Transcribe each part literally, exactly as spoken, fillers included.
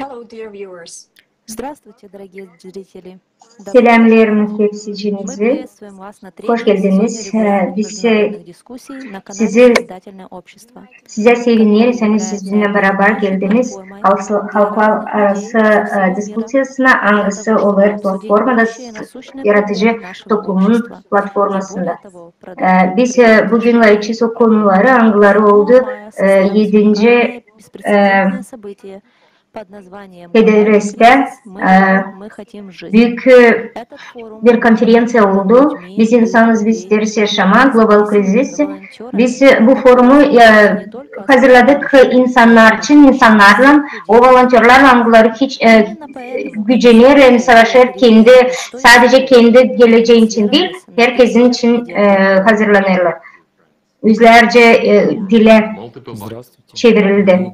Hello, dear viewers. Здравствуйте, дорогие зрители. Selämleerim hepsicinizi. Hoş geldiniz. E, biz, e, sizi, sizä sevineriz, ani siz bizimnän barabar geldiniz halk-, halklararası, e, diskusiyasına, angısı olêr platformada, yaradıcı toplumun platformasında. E, biz, e, büün lafedecez o konuları, angıları oldu, e, edinci, e, P D R S-tä, e, büük, e, bir konferenţiya oldu. Biz insanız, biz isteeriz yaşamaa, global krizis. Biz, e, bu forumu, e, hazırladık insannar için, insannarlan, o volontörlarlan, angıları hiç, e, gücener hem savaşêr kendi, sadece kendi gelecei için diil, herkesin için, e, hazırlanêrlar. Üzlärcä, e, dilä çevirildi.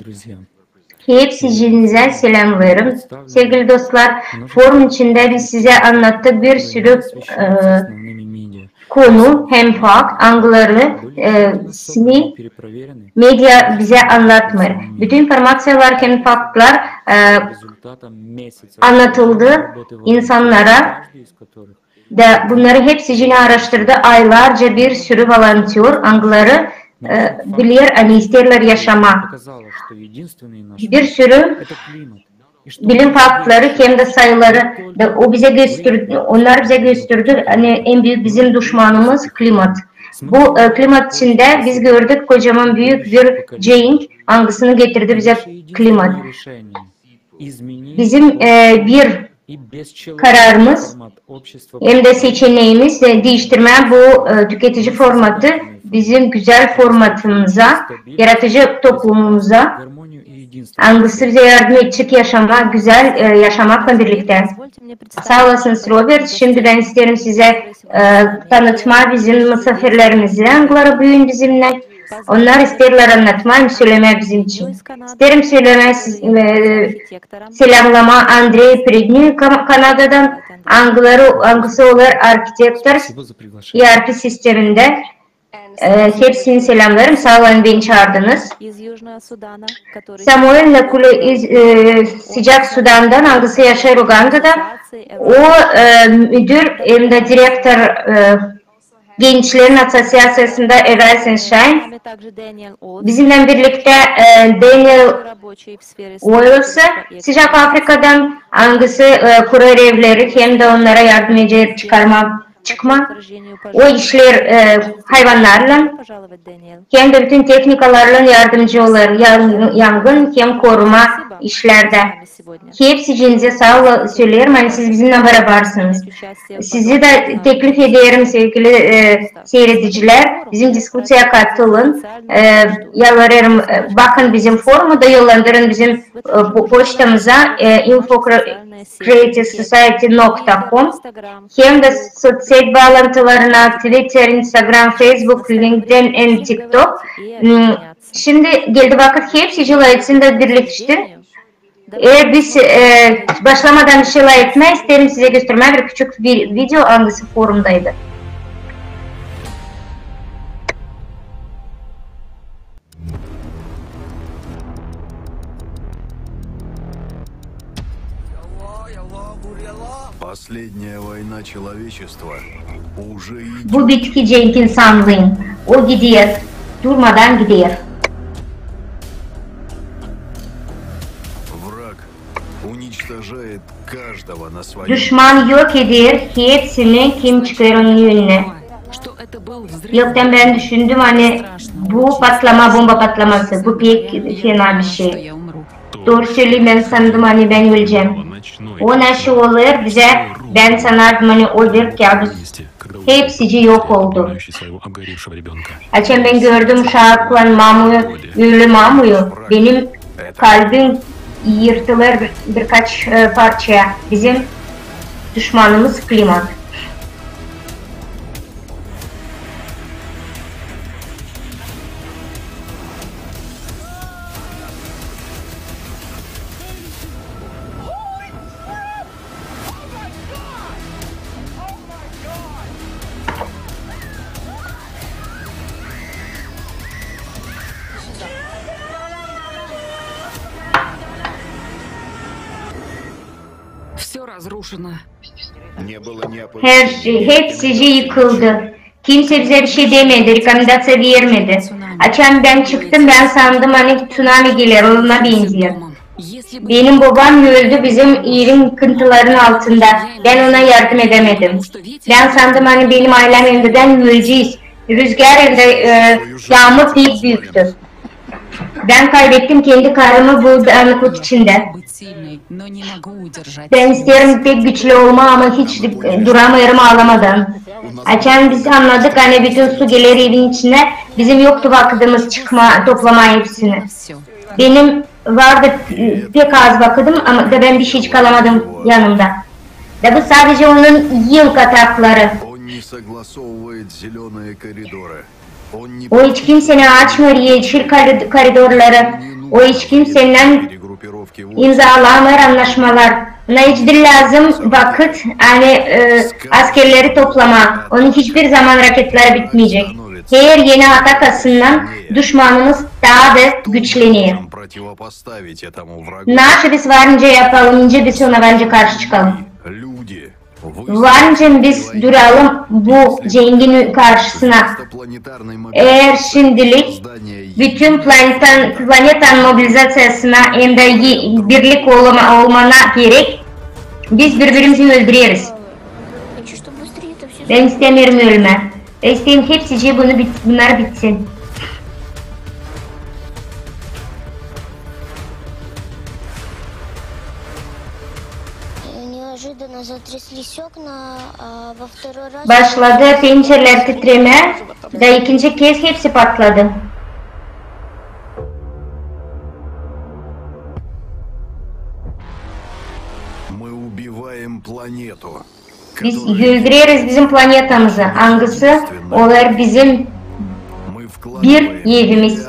Hepsicinizä selämleerim. Sevgili dostlar, forum içindä biz sizä annattık bir sürü, e, konu hem fakt, angıları, e, SMİ, media bizä annatmêêr. Bütün informaţiyalar hem faktlar, e, annatıldı insannara. Da bunnarı hepsicini aaraştırdı aylarca bir sürü volontör, angıları, e, biler, ani isteerlär yaşamaa. Bir sürü bilim faktları hem dä sayıları da o bizä gösterdi, onnar bizä gösterdi, ani en büük bizim duşmanımız klimat. Bu, e, klimat içindä biz gördük kocaman büük bir cenk, angısını getirdi bizä klimat. Bizim, e, bir kararımız hem dä seçeneemiz, e, diiştirmää bu, e, tüketici formatı bizim gözäl formatımıza, yaradıcı toplumumuza, angısı bizä yardım edecek yaşamaa, gözäl, e, yaşamaklan birliktä. Saa olasınız, Robert. Şindi bän isteerim sizä, e, tanıtmaa bizim musaafirlerimizi, angıları büün bizimnän. Onnar isteerlär annatmaa hem sölemää bizim için. İsteerim sölemää siz, e, selämlamaa Andrey Pridnyu Ka-, Kanadadan, angıları, angısı olêr arhitektor E R P sistemindä. E, hepsini selämleerim, saa olun, beni çaardınız. Samuel Nakule iz, e, Sıcak Sudandan, angısı yaşêêr Ugandada. O, e, müdür hem dä direktor, e, Gençlerin asosiaţiyasında Arise and Shine. Bizimnän birliktä, e, Daniel Oils, Sıcak Afrikadan, angısı, e, kurêr evleri hem dä onnara yardım eder çıkarmaa, çıkmaa. O işleer, e, hayvannarlan hem dä bütün tehnikalarlan yardımcı olêr, yan-, yangın hem koruma işlerdä. Hepsicinizä saa ol söleerim, ani siz bizimnän barabarsınız. Sizi dä teklif ederim, sevgili, e, siiredicilär, bizim diskusiyaya katılın. E, yalvarêrım, e, bakın bizim forumu da yollandırın bizim, e, po-, poçtamıza, e, info creative society nokta com. Hem dä soţseţ baalantılarına, Twitter, Instagram, Facebook, LinkedIn hem TikTok. Hmm, şindi geldi vakıt hepsi cılayetsın da birleştir. E, biz, e, başlamadan bir şey lafetmää, isteerim sizä göstermää bir küçük vi-, video, angısı forumdaydı. Последняя война человечества уже идёт. Bu bitki cenk insannıın. O gider. Durmadan gider. Враг уничтожает каждого на своём. Duşman yok eder hepsini, kim çıkêr onun önünä. Yoktan bän düşündüm, ani bu patlama, bomba patlaması, bu pek fena bir şey. Dooru söleyim, bän sandım, ani bän ölecäm. O nasıl olêr bizä, bän sanardım, ani o bir kâbus. Hepsicii yok oldu. Açan bän gördüm uşaklan mamuyu, ölü mamuyu, benim kalbim yırtılêr bir, birkaç, e, parçaya. Bizim duşmanımız klimat. Her şey, hepsicii yıkıldı. Kimsey bizä bir şey demädi, rekomendaţiya vermädi. Açan bän çıktım, bän sandım, ani tsunami geler, ona benzeer. Benim bobam öldü bizim evin yıkıntıların altında. Bän ona yardım edemedim. Bän sandım, ani benim aylem endän ölecez. Rüzgar hem dä, e, yaamur pek büüktü. Bän kaybettim kendi karımı bu danıklık içindä. Bän isteerim pek güçlü olmaa, ama hiç, e, duramêêrım aalamadan. Açan biz annadık, ani bütün su geler evin içinä, bizim yoktu vakıdımız çıkmaa, toplamaa hepsini. Benim vardı, e, pek az vakıdım, ama da bän bişeycik alamadım yanımda. Da bu sadece onun yılk atakları. O hiç kimseyi açmêêr eşil koridorları. O hiç kimseylän imzalamêêr annaşmalar. Ona hiç diil lääzım vakıt, ani, e, askerleri toplamaa. Onun hiçbir zaman raketleri bitmeyecek. Her eni atakasından duşmanımız taa da güçlener. Naşı biz var nicä yapalım, nicä biz ona var nicä karşı çıkalım. Var nicä biz duralım bu cengin karşısına. Eer şindilik bütün planetan, planetanın mobilizaţiyasına hem dä birlik olma, olmana gerek, biz biri-birimizi öldüreriz. Bän istämeerim ölmää. Bän isteerim hepsicii bunu bit-, bunnar bitsin. Başladı pencerelär titremää, da ikinci kez hepsi patladı. Biz öldüreriz bizim planetamızı, angısı olêr bizim bir evimiz.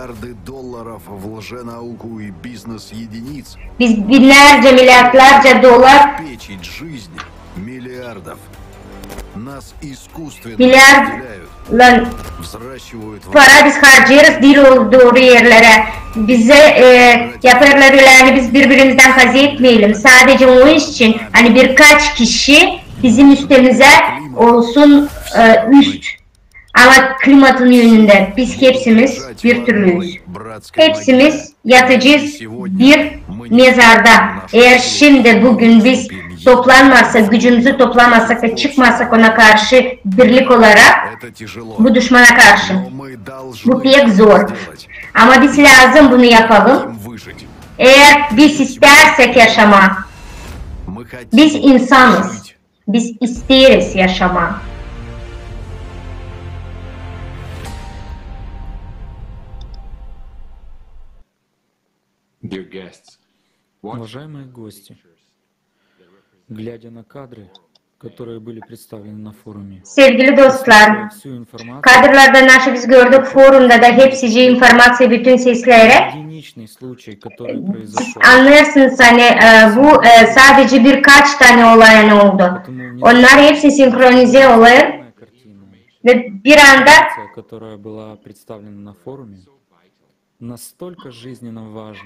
Biz binnärcä, milliardlarca dolar, milliardlan para biz harcêêrız diil o dooru erlerä. Bizä, e, yapêrlar ölä, ani biz biri-birimizdän hazmedemeyelim. Sadecä onun için, ani birkaç kişi bizim üstemizä olsun, e, üst. Ama klimatın önündä biz hepsimiz bir türlüyüz. Hepsimiz yatacez bir mezarda. Eer şindi, büün biz toplanmasak, gücümüzü toplamazsak da çıkmazsak ona karşı birlik olarak, bu duşmana karşı, bu pek zor. Ama biz lääzım bunu yapalım. Eer biz istärsäk yaşamaa, biz insanız. Biz isteeriz yaşamaa. Уважаемые гости, глядя на кадры, которые были представлены на форуме, sevgili dostlar, kadrlarda naşı biz gördük forumda da hepsicii informaţiya, bütün sesleri. Siz annêêrsınız, ani, e, bu, e, sadecä birkaç tanä olay oldu. Onnar hepsi sinhronizä olêr. Ve bir anda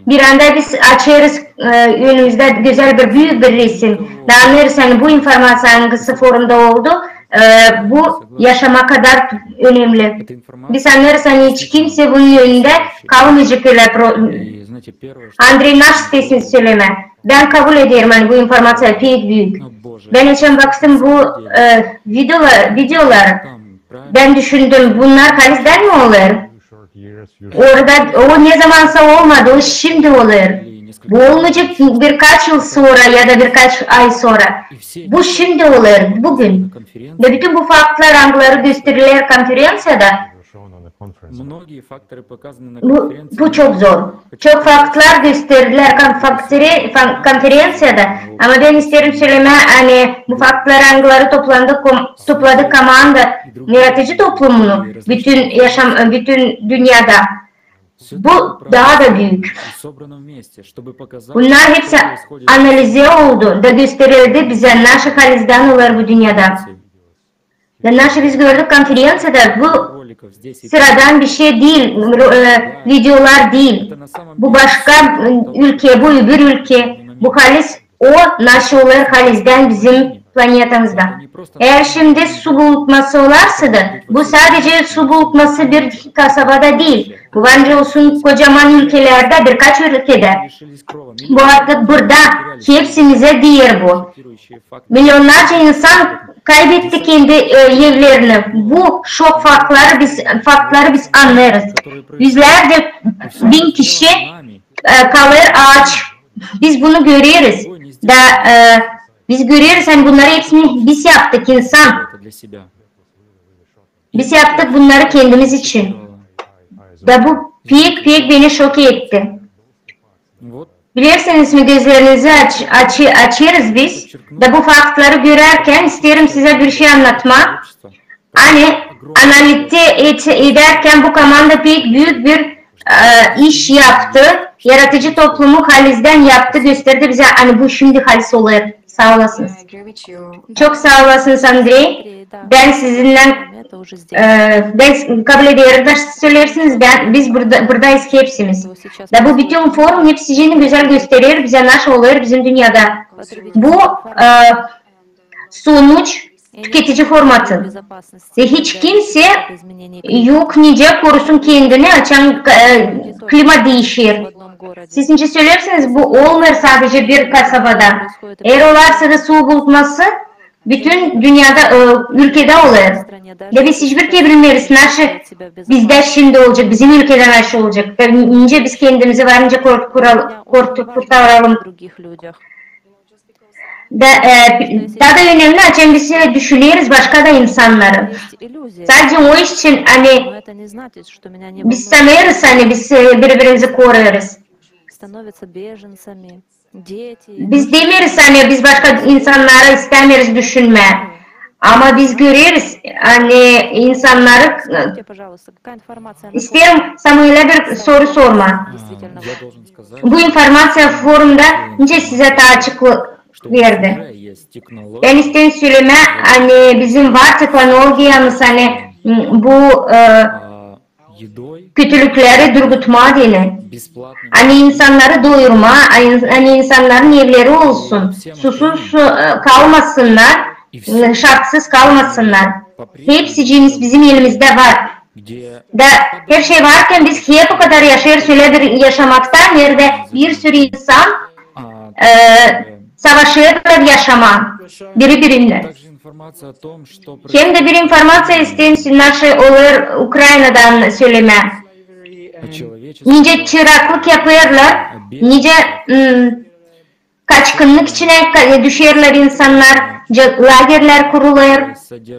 bir anda biz açêrız, e, önümüzdä gözäl bir, büük bir resim. Da annêêrız, ani bu informaţiya, angısı forumda oldu, e, bu yaşamaa kadar önemli. Biz annêêrız, ani hiç kimsey bunun önündä kalmayacek ölä pro-, Andrey, naş isteersin sölemää. Bän kabul ederim, ani bu informaţiya pek büük. Bän açan baktım bu, e, videoları, videoları, bän düşündüm, bunnar halis dä mi olêr? Orada o nezamansa olmadı, o şindi olêr. Bu olmayacek birkaç yıl sora ya da birkaç ay sora. Bu şindi olêr, büün. Ve bütün bu faktlar, angıları gösterilär konferenţiyada, bu, bu çok zor. Çok faktlar gösterilär kon-, faktere-, fan-, konferenţiyada. Ama bän isteerim sölemää, ani bu faktlar, angıları toplandı, kom-, topladı komanda, yaradıcı toplumunu bütün yaşam, bütün dünnedä. Bu taa da büük. Bunnar hepsi analizä oldu da gösterildi bizä, naşı halizdän olêr bu dünnedä. Da naşı biz gördük konferenţiyada, bu sıradan bir şey diil, e, videolar diil. Bu başka, e, ülke, bu öbür ülke. Bu halis o nasıl olêr halizdän bizim planetamızda. Eer şindi su bulutması olarsa da, bu sadece su bulutması bir kasabada diil. Bu var nicä olsun kocaman ülkelerdä, birkaç ülkedä. Bu artık burada hepsimizä deer bu. Milyonnarca insan kaybetti kendi, e, evlerini. Bu şok faktları biz, faktları biz annêêrız. Üzlärcä bin kişi, e, kalêr aaç. Biz bunu göreriz. Da, e, biz göreriz, ani bunnarı hepsini biz yaptık, insan. Biz yaptık bunnarı kendimiz için. Da bu pek, pek beni şok etti. Bilersiniz mi, gözlerinizi aç-, açı-, açêrız biz. Da bu faktları görärkän isteerim sizä bir şey annatmaa. Ani analize et-, edärkän bu komanda pek büük bir, e, iş yaptı. Yaradıcı toplumu halizdän yaptı, gösterdi bizä, ani bu şindi halis olêr. Saa olasınız. Çok saa olasınız, Andrey. Bän sizinnän, e, bän s-, kabul ederim, da siz söleersiniz, bän, biz burada, buradayız hepsimiz. Da bu bütün forum hepsicini gözäl gösterer bizä, nasıl olêr bizim dünnedä. Bu, e, sonuç tüketici formatı. Ve hiç kimsä yok nicä korusun kendini, açan, e, klima diişer. Siz nicä söleersiniz, bu olmêêr sadece bir kasabada. Eer olarsa da su bulutması, bütün dünnedä, e, ülkedä olêr. Ve biz hiçbir kerä bilmeeriz, nasıl bizdä şindi olacek, bizim ülkedä nasıl olacek. Ve nicä biz kendimizi var nicä kor-, kural-, kor-, kurtaralım. Da, e, taa da önemli, açan biz, e, düşüneriz başka da insannarı. Sadece o iş için, ani biz sanêrız, ani biz, e, biri-birimizi koruyêrız. Biz demeeriz, ani biz başka insannarı istämeeriz düşünmää. Ama biz göreriz, ani insannarı, e, isteerim samaa bir soru sormaa. Bu informaţiya forumda nicä sizä taa açık verdi? Bän isteerim sölemää, ani bizim var tehnologiyamız, ani, m, bu, e, kötülükleri durgutmaa deyni. Ani insannarı doyurmaa, ani, ani insannarın evleri olsun, susuz, e, kalmasınnar, m, şartsız kalmasınnar. Hepsicimiz bizim elimizdä var. Da her şey varkan biz hep o kadar yaşêêrız ölä bir yaşamakta, neredä bir sürü insan, e, savaşêrlar yaşamaa biri-birinnän. Hem dä bir informaţiya isteerim, nasıl olêr Ukrainadan sölemää. Nicä çıraklık yapêrlar, nicä, m, kaçkınnık içinä ka-, düşerlär insannar, ce-, lagerlär kurulêr,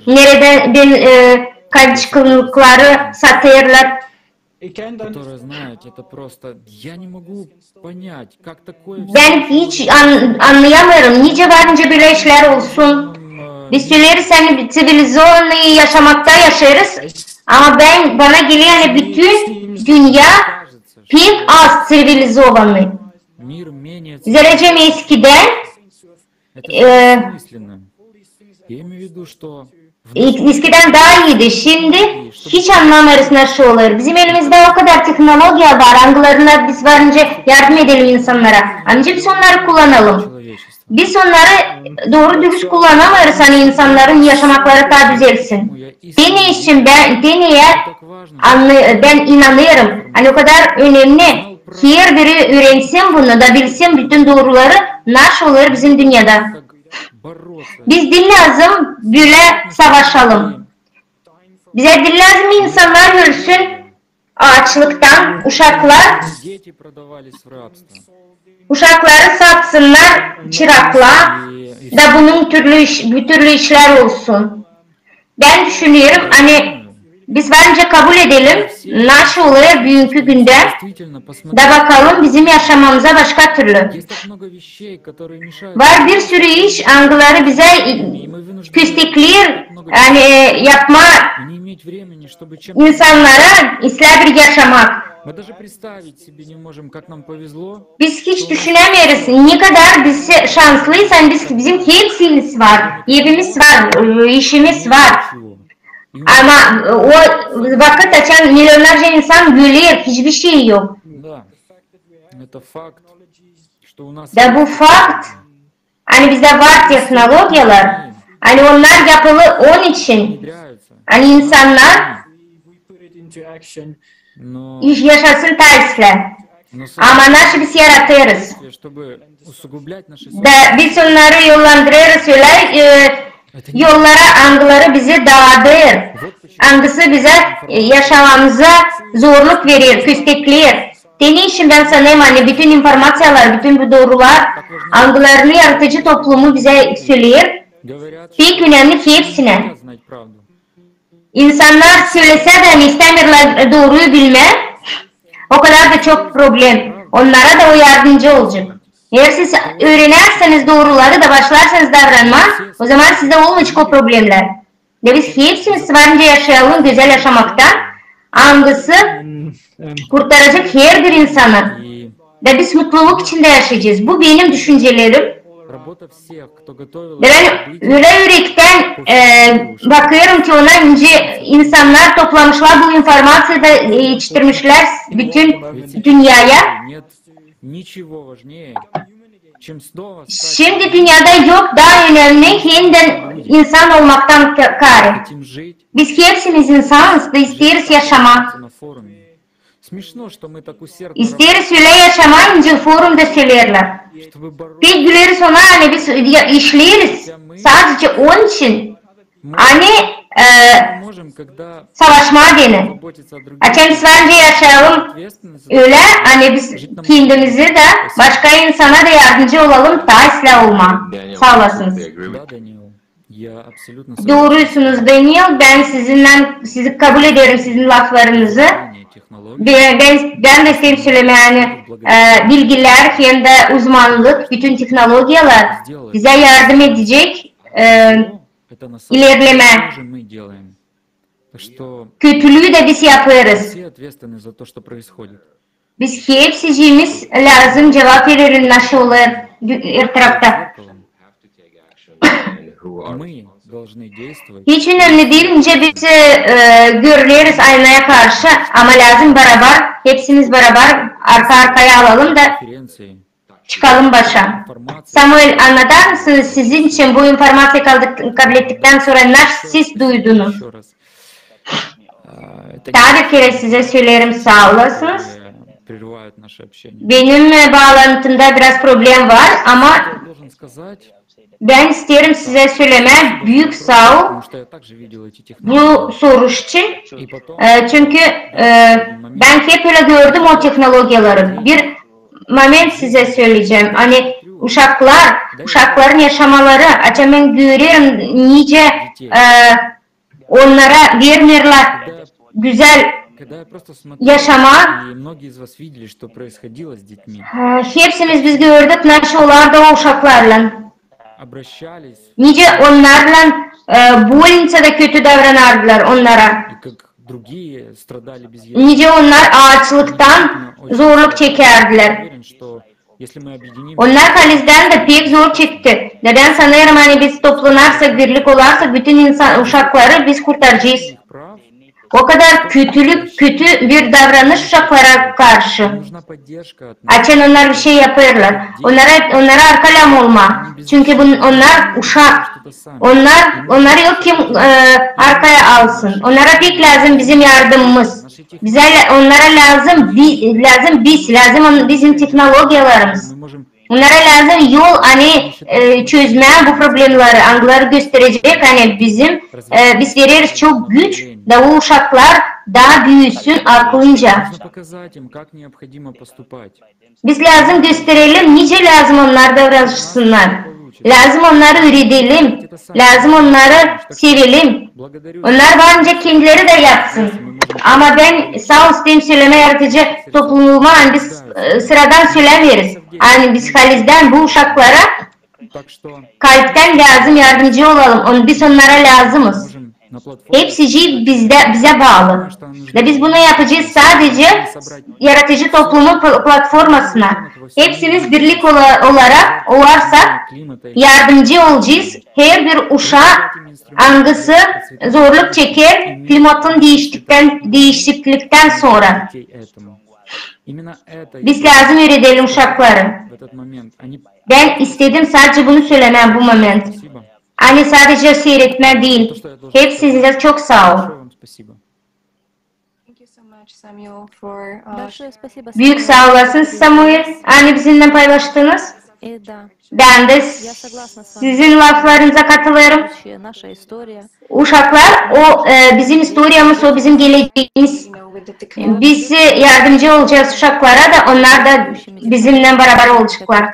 neredä bän, e, kaçkınnıkları satêrlar. Которая, знаете, это просто, я не могу понять, как такое всё. Bän hiç an-, annayamêêrım, nicä var nicä bölä işlär olsun. Biz söleriz, ani ţivilizovanı yaşamakta yaşêêrız, ama bän, bana geler, ani bütün dünnä pek az ţivilizovanı. Zerä eskidän, e, eskidän taa iiydi. Şindi hiç annamêêrız, nasıl olêr. Bizim elimizdä o kadar tehnologiya var, angılarına biz var nicä yardım edelim insannara. Ama nicä biz onnarı kullanalım. Biz onnarı dooru-dürüst kullanamêêrız, ani insannarın yaşamakları taa düzelsin. Te ne için bän, te ne ya, anlay-, bän inanêrım, ani o kadar önemli, herbiri üürensin bunu da bilsin bütün dooruları, nasıl olêr bizim dünnedä. Biz diil lääzım bölä savaşalım. Bizä diil lääzım insannar ölsün aaçlıktan, uşaklar, uşakları satsınnar çıraklaa, da bunun türlü iş-, bu türlü işlär olsun. Bän düşünerim, ani biz var nicä kabul edelim, nasıl olêr büünkü gündä, da bakalım bizim yaşamamıza başka türlü. Var bir sürü iş, angıları bizä köstekleer, ani yapmaa insannara islää bir yaşamak. Biz hiç düşünämeeriz, ne kadar biz şanslıyız, ani biz, bizim hepsimiz var, evimiz var, e, işimiz var. Ama, e, o vakıt, açan milyonnarca insan öler, hiçbir şey yok. Da bu fakt, ani bizdä var tehnologiyalar, ani onnar yapılı onun için, ani insannar yaşasın taa islää. Ama naşı biz yaratêrız. Da biz onnarı yollandırêrız ölä, e, yollara, angıları bizi daadêr, angısı bizä, e, yaşamamıza zorluk verer, köstekleer. Te ne için bän sanêrım, ani bütün informaţiyalar, bütün bu doorular, angılarını yaradıcı toplumu bizä söleer, pek önemli hepsinä. İnsannar sölesä dä, ani istämeerlär dooruyu bilmää, o kadar da çok problem. Onnara da o yardımcı olacek. Eer siz üürenärseniz dooruları da başlarsanız davranmaa, ozaman sizdä olmayacek o problemlär. Da biz hepsimiz var nicä yaşayalım gözäl yaşamaktan, angısı kurtaracek herbir insanı. Da biz mutluluk içindä yaşayacez. Bu benim düşüncelerim. Da bän ölä ürektän, e, bakêrım ki, ona nicä insannar toplamışlar bu informaţiyayı da, e, etiştirmişlär bütün dünneyä. Şindi dünnedä yok taa önemli, hem dä insan olmaktan ka-, kaarı. Biz hepsimiz insanız da isteeriz yaşamaa. İsteeriz ölä yaşamaa, nicä forumda söleerlär. Pek güleriz ona, ani biz ya-, işleeriz sadece onun için, ani, e, savaşmaa deyni. Açan biz var nicä yaşayalım ölä, ani biz kendimizi dä, başka insana da yardımcı olalım, taa islää olmaa. Saa olasınız. Doorusunuz, Daniel, bän sizinnän, sizi kabul ederim, sizin laflarınızı. Bän, bän, bän dä isteerim sölemää, ani, e, bilgilär hem dä uzmanlık, bütün tehnologiyalar bizä yardım edecek, e, ilerlemää. Kötülüü dä biz yapêrız. Biz hepsicimiz lääzım cuvap verelim, naşı olêr dü-, er tarafta. Hiç önemli diil, nicä biz, e, görüneriz aynaya karşı, ama lääzım barabar, hepsimiz barabar arka-arkaya alalım da çıkalım başa. Samuel, annatar mısınız, sizin için bu informaţiyayı kablettiktän sora naşı siz duydunuz? Taa bir kerä sizä söleerim, saa olasınız. Benim, e, baalantımda biraz problem var, ama bän isteerim sizä sölemää büük saa ol bu soruş için. E, çünkü, e, bän hep ölä gördüm o tehnologiyaları. Bir moment sizä söleyecäm. Ani uşaklar, uşakların yaşamaları, açan bän görerim, nicä, e, onnara vermeerlär gözäl yaşamaa. E, hepsimiz biz gördük, naşı olardı o uşaklarlan. Nicä onnarlan, e, bolniţada kötü davranardılar onnara. Nicä onnar aaçlıktan zorluk çekärdilär. Onnar halizdän dä pek zor çekti. Da bän sanêrım, ani biz toplanarsak, birlik olarsak, bütün insan, uşakları biz kurtaracez. O kadar kötülük, kötü bir davranış uşaklara karşı. Açan onnar bir şey yapêrlar, onnara, onnara arka lääzım olmaa. Çünkü bun-, onnar uşak. Onnar, onnarı yok kim, e, arkaya alsın. Onnara pek lääzım bizim yardımımız. Bizä lä-, onnara lääzım bi-, lääzım biz, lääzım on-, bizim tehnologiyalarımız. Onnara lääzım yol, ani, e, çözmää bu problemleri, angıları gösterecek, ani bizim, e, biz vereriz çok güç, da o uşaklar taa büüsün aklınca. Biz lääzım gösterelim, nicä lääzım onnar davranışsınnar. Lääzım onnarı üüredelim, lääzım onnarı sevelim. Onnar var nicä kendileri dä yapsın. Ama bän saa ol isteerim sölemää yaradıcı toplumuma, ani biz, e, sıradan sölämeeriz. Ani biz halizdän bu uşaklara kalptän lääzım yardımcı olalım. On-, biz onnara lääzımız. Hepsicii bizdä, bizä baalı. Da biz bunu yapacez sadece yaradıcı toplumu pl-, platformasına. Hepsimiz birlik ola-, olarak olarsak, yardımcı olacez herbir uşaa, angısı zorluk çeker klimatın diiştikten, diişikliktän sora. Biz lääzım üüredelim uşakları. Bän istedim sadecä bunu sölemää bu moment. Ani sadecä siiretmää diil. Hepsinize çok saa ol. Büük saa olasın, Samuel, ani bizimnän paylaştınız. Bän dä sizin laflarınıza katılêrım. Uşaklar, o bizim istoriyamız, o bizim gelecämiz. Biz yardımcı olacez uşaklara da, onnar da bizimnän barabar olaceklar.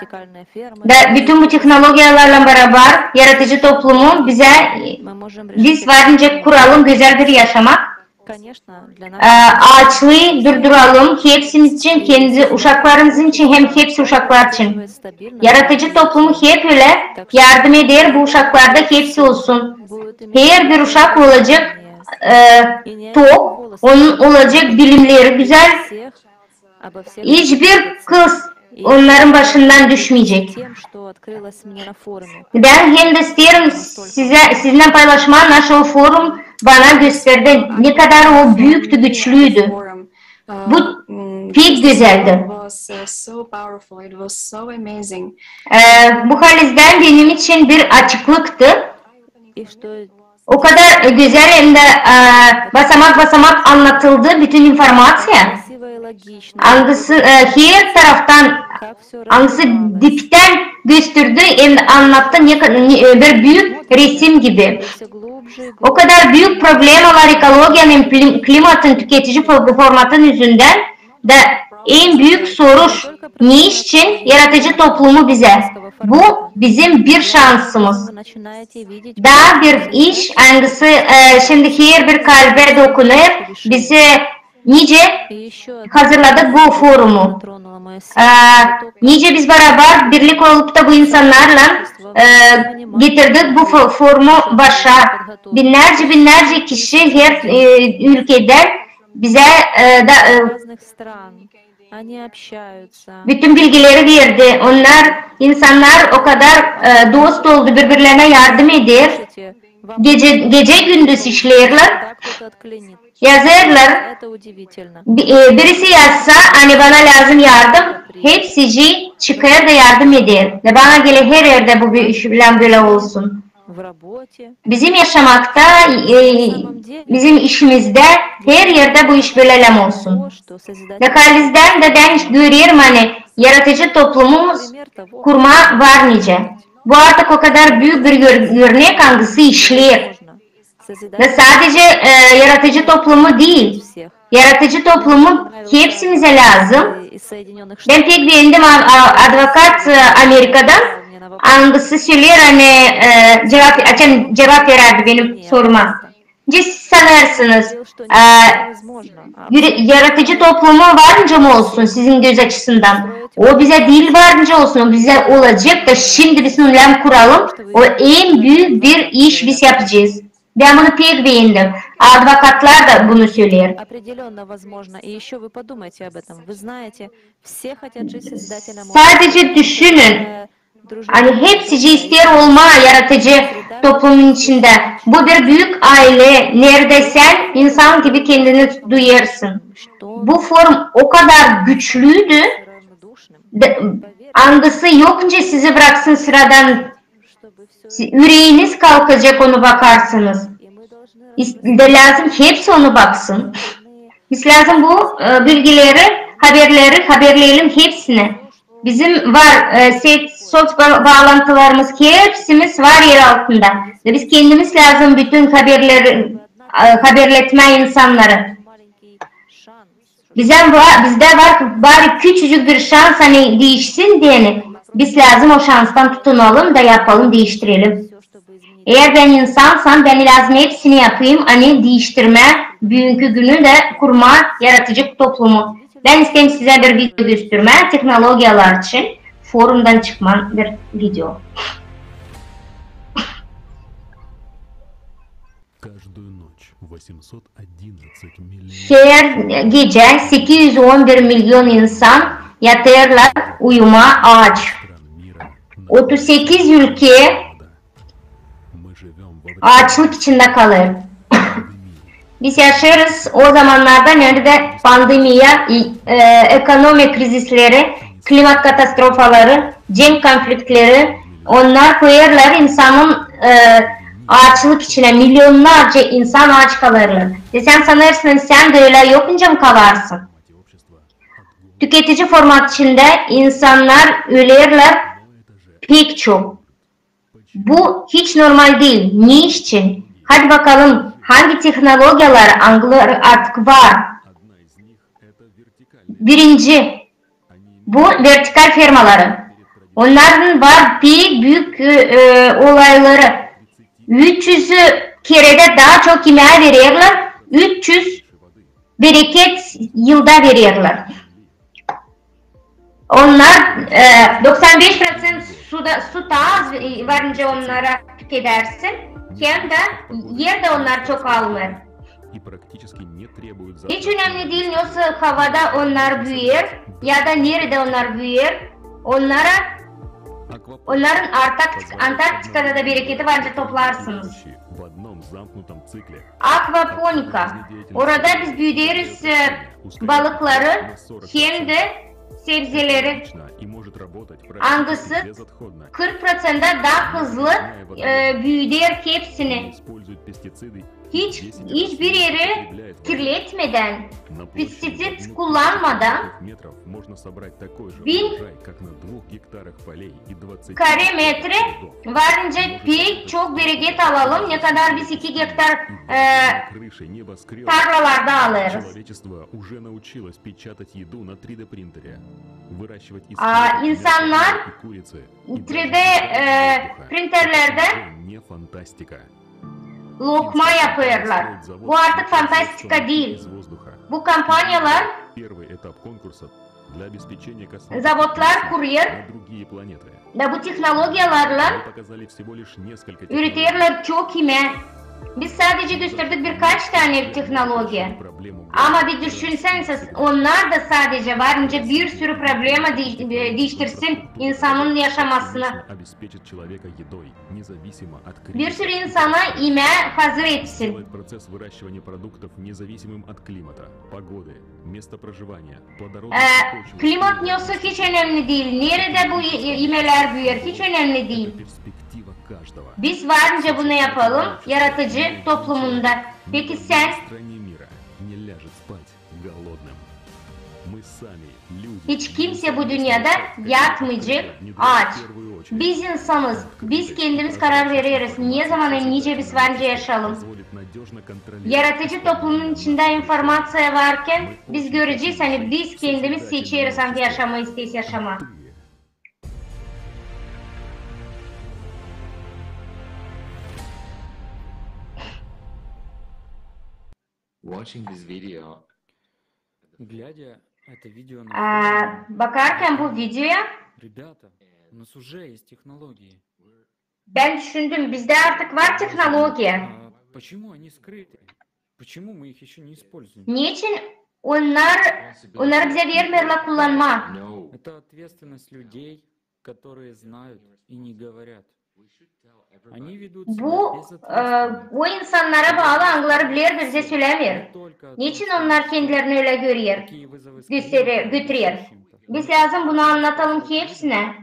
Da bütün bu tehnologiyalarlan barabar yaradıcı toplumu bizä, biz var nicä kuralım gözäl bir yaşamak. Aaçlıı durduralım hepsimiz için, kendi uşaklarımız için hem hepsi uşaklar için. Yaradıcı toplumu hep ölä yardım eder bu uşaklarda hepsi olsun. Herbir uşak olacek tok, onun olacek bilimneri gözäl. Hiçbir kız onnarın başından düşmeyecek. Bän hem dä isteerim sizä, sizinnän paylaşmaa, naşey o forum bana gösterdi, ne kadar o büüktü, güçlüydü. Bu pek gözäldi. Bu halizdän benim için bir açıklıktı. O kadar gözäl hem dä basamak-basamak annadıldı bütün informaţiya. Angısı her taraftan, angısı diptän gösterdi hem dä annattı bir büük resim gibi. O kadar büük problemalar ekologiyanın hem klimatın tüketici formatın üzündän da en büük soruş, ne için yaradıcı toplumu bizä? Bu bizim bir şansımız. Taa bir iş, angısı şindi herbir kalbä dokunêr, biz nicä hazırladık bu forumu. Nicä biz barabar birlik olup da bu insannarlan getirdik bu forumu başa. Binnärcä, binnärcä kişi her ülkedän bizä da bütün bilgileri verdi. Onnar, insannar o kadar dost oldu, biri-birlerinä yardım eder. Gecä-gündüz işleerlär, yazêrlar. Birisi yazsa, ani bana lääzım yardım, hepsicii çıkêr da yardım eder. Da bana geler, her erdä bu bir iş lääzım bölä olsun. Bizim yaşamakta, bizim işimizdä, her erdä bu iş bölä lääzım olsun. Da halizdän dä bän görerim, ani yaradıcı toplumumuz kurmaa var nicä. Bu artık o kadar büük bir örnek, angısı işleer. Da sadecä yaradıcı toplumu diil. Yaradıcı toplumu hepsimizä lääzım. Bän pek beendim advokat Amerikadan, angısı söleer, ani cuvap, açan cuvap verärdi benim soruma. Siz sanêrsınız, yaradıcı toplumu var nicä olsun sizin göz açısından? O bizä diil var nicä olsun, o bizä olacek da şindi biz onu lääzım kuralım, o en büük bir iş biz yapacez. Bän bunu pek beendim. Advokatlar da bunu söleer. Sadecä düşünün, ani hepsicii isteer olmaa yaradıcı toplumun içindä. Bu bir büük aylä, neredä sän insan gibi kendini duyêrsın. Bu forum o kadar güçlüydü, angısı yok nicä sizi braksın sıradan, üreeniz kalkacek, onu bakarsınız. Da lääzım hepsi onu baksın. Biz lääzım bu bilgileri, haberleri haberleyelim hepsinä. Bizim var soţ baalantılarımız, hepsimiz var er altında. Da biz kendimiz lääzım bütün haberleri haberletmää insannarı. Bizdä var, bizdä var bari küçücük bir şans, ani diişsin deyni. Biz lääzım o şanstan tutunalım da yapalım, diiştirelim. Eer bän insansam, bän lääzım hepsini yapayım, ani diiştirmää büünkü günü da kurmaa yaradıcı toplumu. Bän isteerim sizä bir video göstermää tehnologiyalar için forumdan çıkman bir video. Her gecä sekiz üz on bir million insan yatêrlar uyumaa aaç. Otuz sekiz ülke aaçlık içindä kalêr. Biz yaşêêrız o zamannarda, neredä pandemiya, ekonomiya krizisleri, klimat katastrofaları, cenk konfliktleri, onnar koyêrlar insanın e, aaçlık içinä, milyonnarca insan aaç kalêrlar. Te sän sanêrsın, sän dä ölä yok nicä kalarsın. Tüketici format içindä insannar ölerlär pek çok. Bu hiç normal diil. Ne için? Hadi bakalım, hangi tehnologiyalar, angıları artık var? Birinci, bu vertikal fermaları. Onnarın var pek büük e, e, olayları. Üç üz keredä taa çok imää vererlär. Üç üz bereket yılda vererlär. Onnar e, doksan beş proţent suda, su taa az e, var nicä onnara tükedersin. Hem dä er dä onnar çok almêêr. Hiç önemli diil, nesoy havada onnar büüyer ya da neredä onnar büüyer. Onnara, onnarın Antarktik-, Antarktikada da bereketi var nicä toplarsınız. Akvaponika. Orada biz büüderiz e, balıkları hem dä sebzeleri. Angısı kırk proţentä taa hızlı e, büüder hepsini. Hiç, hiçbir eri kirletmedän, pestiţid kullanmadan bin kare metre var nicä pek çok bereket alalım, ne kadar biz iki gektar e, tarlalarda alêrız. A, insannar tri D e, printerlerdä lokma yapêrlar. Bu artık fantastika diil. Bu kompaniyalar zavodlar kurêr da bu tehnologiyalarlan üreterlär çok imää. Biz sadece gösterdik birkaç tane tehnologiya. Ama bir düşünseniz, onnar da sadece var nicä bir sürü problema di- e, diiştirsin insanın yaşamasını. Bir sürü insana imää hazır etsin. Klimat nesoy hiç önemli diil. Neredä bu i- imelär büüyer, hiç önemli diil. Biz var nicä bunu yapalım yaratıcı toplumunda. Peki sän? Hiç kimsey bu dünnedä yatmayacek aaç. Biz insanız, biz kendimiz karar vereriz, ne zaman hem nicä biz var nicä yaşayalım. Yaratıcı toplumun içindä informaţiya varkan, biz görecez, ani biz kendimiz seçeriz, angı yaşamaa isteeriz yaşamaa. Bakarkan bu videoya, bän düşündüm, bizdä artık var tehnologiya. Neçin onnar, onnarı bizä vermeerlär kullanmaa? Bu e, o insannara baalı, angıları biler da bizä sölämeer. Neçin onnar kendilerini ölä görer, gösterer, götürer? Biz lääzım bunu annadalım hepsinä.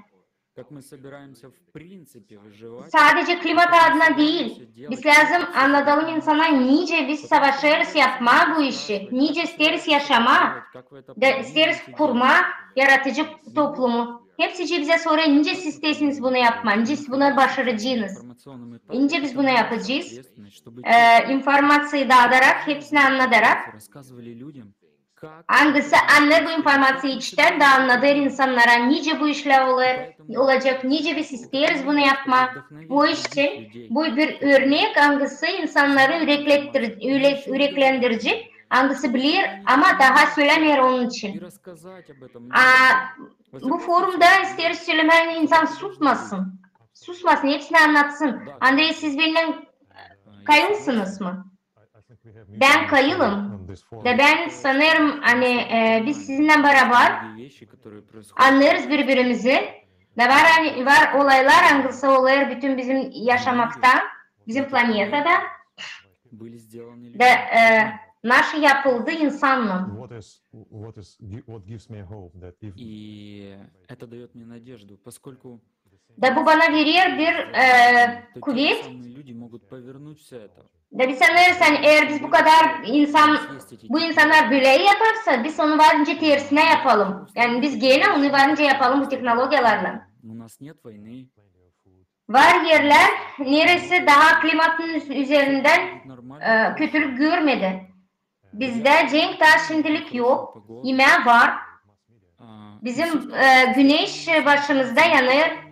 Sadece klimat adına diil. Biz lääzım annadalım insana, nicä biz savaşêrız yapmaa bu işi, nicä isteeriz yaşamaa, da isteeriz kurmaa yaratıcı toplumu. Hepsi bizä sorêr, nicä siz isteersiniz bunu yapmaa, nicä siz bunu başaracenız. Nicä biz bunu yapacez? E, informaţiyayı daadarak, hepsinä annadarak. Angısı annêêr bu informaţiyayı içtän da annadêr insannara, nicä bu işlär olêr, olacek, nicä biz isteeriz bunu yapmaa. O iş için bu bir örnek, angısı insannarı üreklettir-, üle-, üreklendirecek, angısı biler, ama taa sölämeer onun için. A, bu forumda isteeriz sölämää, insan susmasın. Susmasın, hepsinä annatsın. Andrey, siz bendän kayılsınız mı? Bän kayılım. Da bän sanêrım, ani e, biz sizinnän barabar annêêrız biri-birimizi. Da var, ani var olaylar, angısı olêr bütün bizim yaşamakta, bizim planetada. Da e, naşı yapıldı insannan. What is what is what gives me hope that if И это дает мне надежду, поскольку Da bu bana verer bir e, такие kuvet. Самые люди могут повернуть все это. Da biz sanêrız, ani eer biz bu kadar insan, bu insannar bölä yaparsa, biz onu varınca tersinä yapalım. Yani biz genä onu varınca yapalım bu tehnologiyalarlan. У нас нет войны. Var erlär, neresi taa klimatın üz- üzerindän Нормально. e, kötülük görmedi. Bizdä cenk taa şindilik yok. İmää var. А, Bizim e, güneş başımızda yanêr.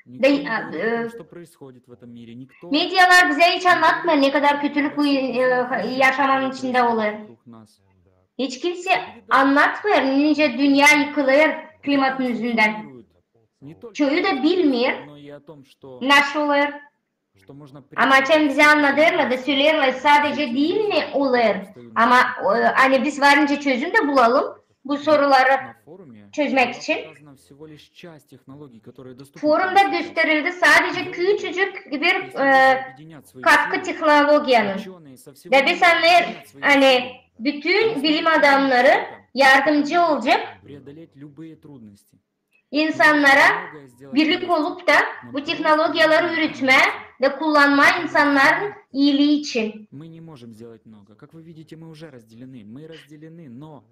Никто не а, говорит о том, э, что происходит в этом мире. Никто Medialar bizä hiç annatmêêr, ne kadar kötülük bu e, yaşamanın içindä olêr. Вокруг нас. Hiç kimsä annatmêêr, nicä dünnä yıkılêr klimatın üzündän. Не только Çoyu da bilmeer, но и о том, что, naşı olêr. Что можно Ama açan bizä annadêrlar da söleerlär, sadece diil mi olêr, ama e, ani biz varınca çözüm dä bulalım bu soruları на форуме çözmäk была için. Показана всего лишь часть технологий, которые доступны. Forumda gösterildi sadece küçücük bir e, Объединят свои katkı силы. tehnologiyanın. Учёные со всего Da biz sanêrız, ani bütün bilim adamları yardımcı olacak Преодолеть любые трудности. insannara, birlik olup da bu tehnologiyaları üretmää da kullanmaa insannarın iilii için. Мы не можем сделать много. Как вы видите, мы уже разделены. Мы разделены, но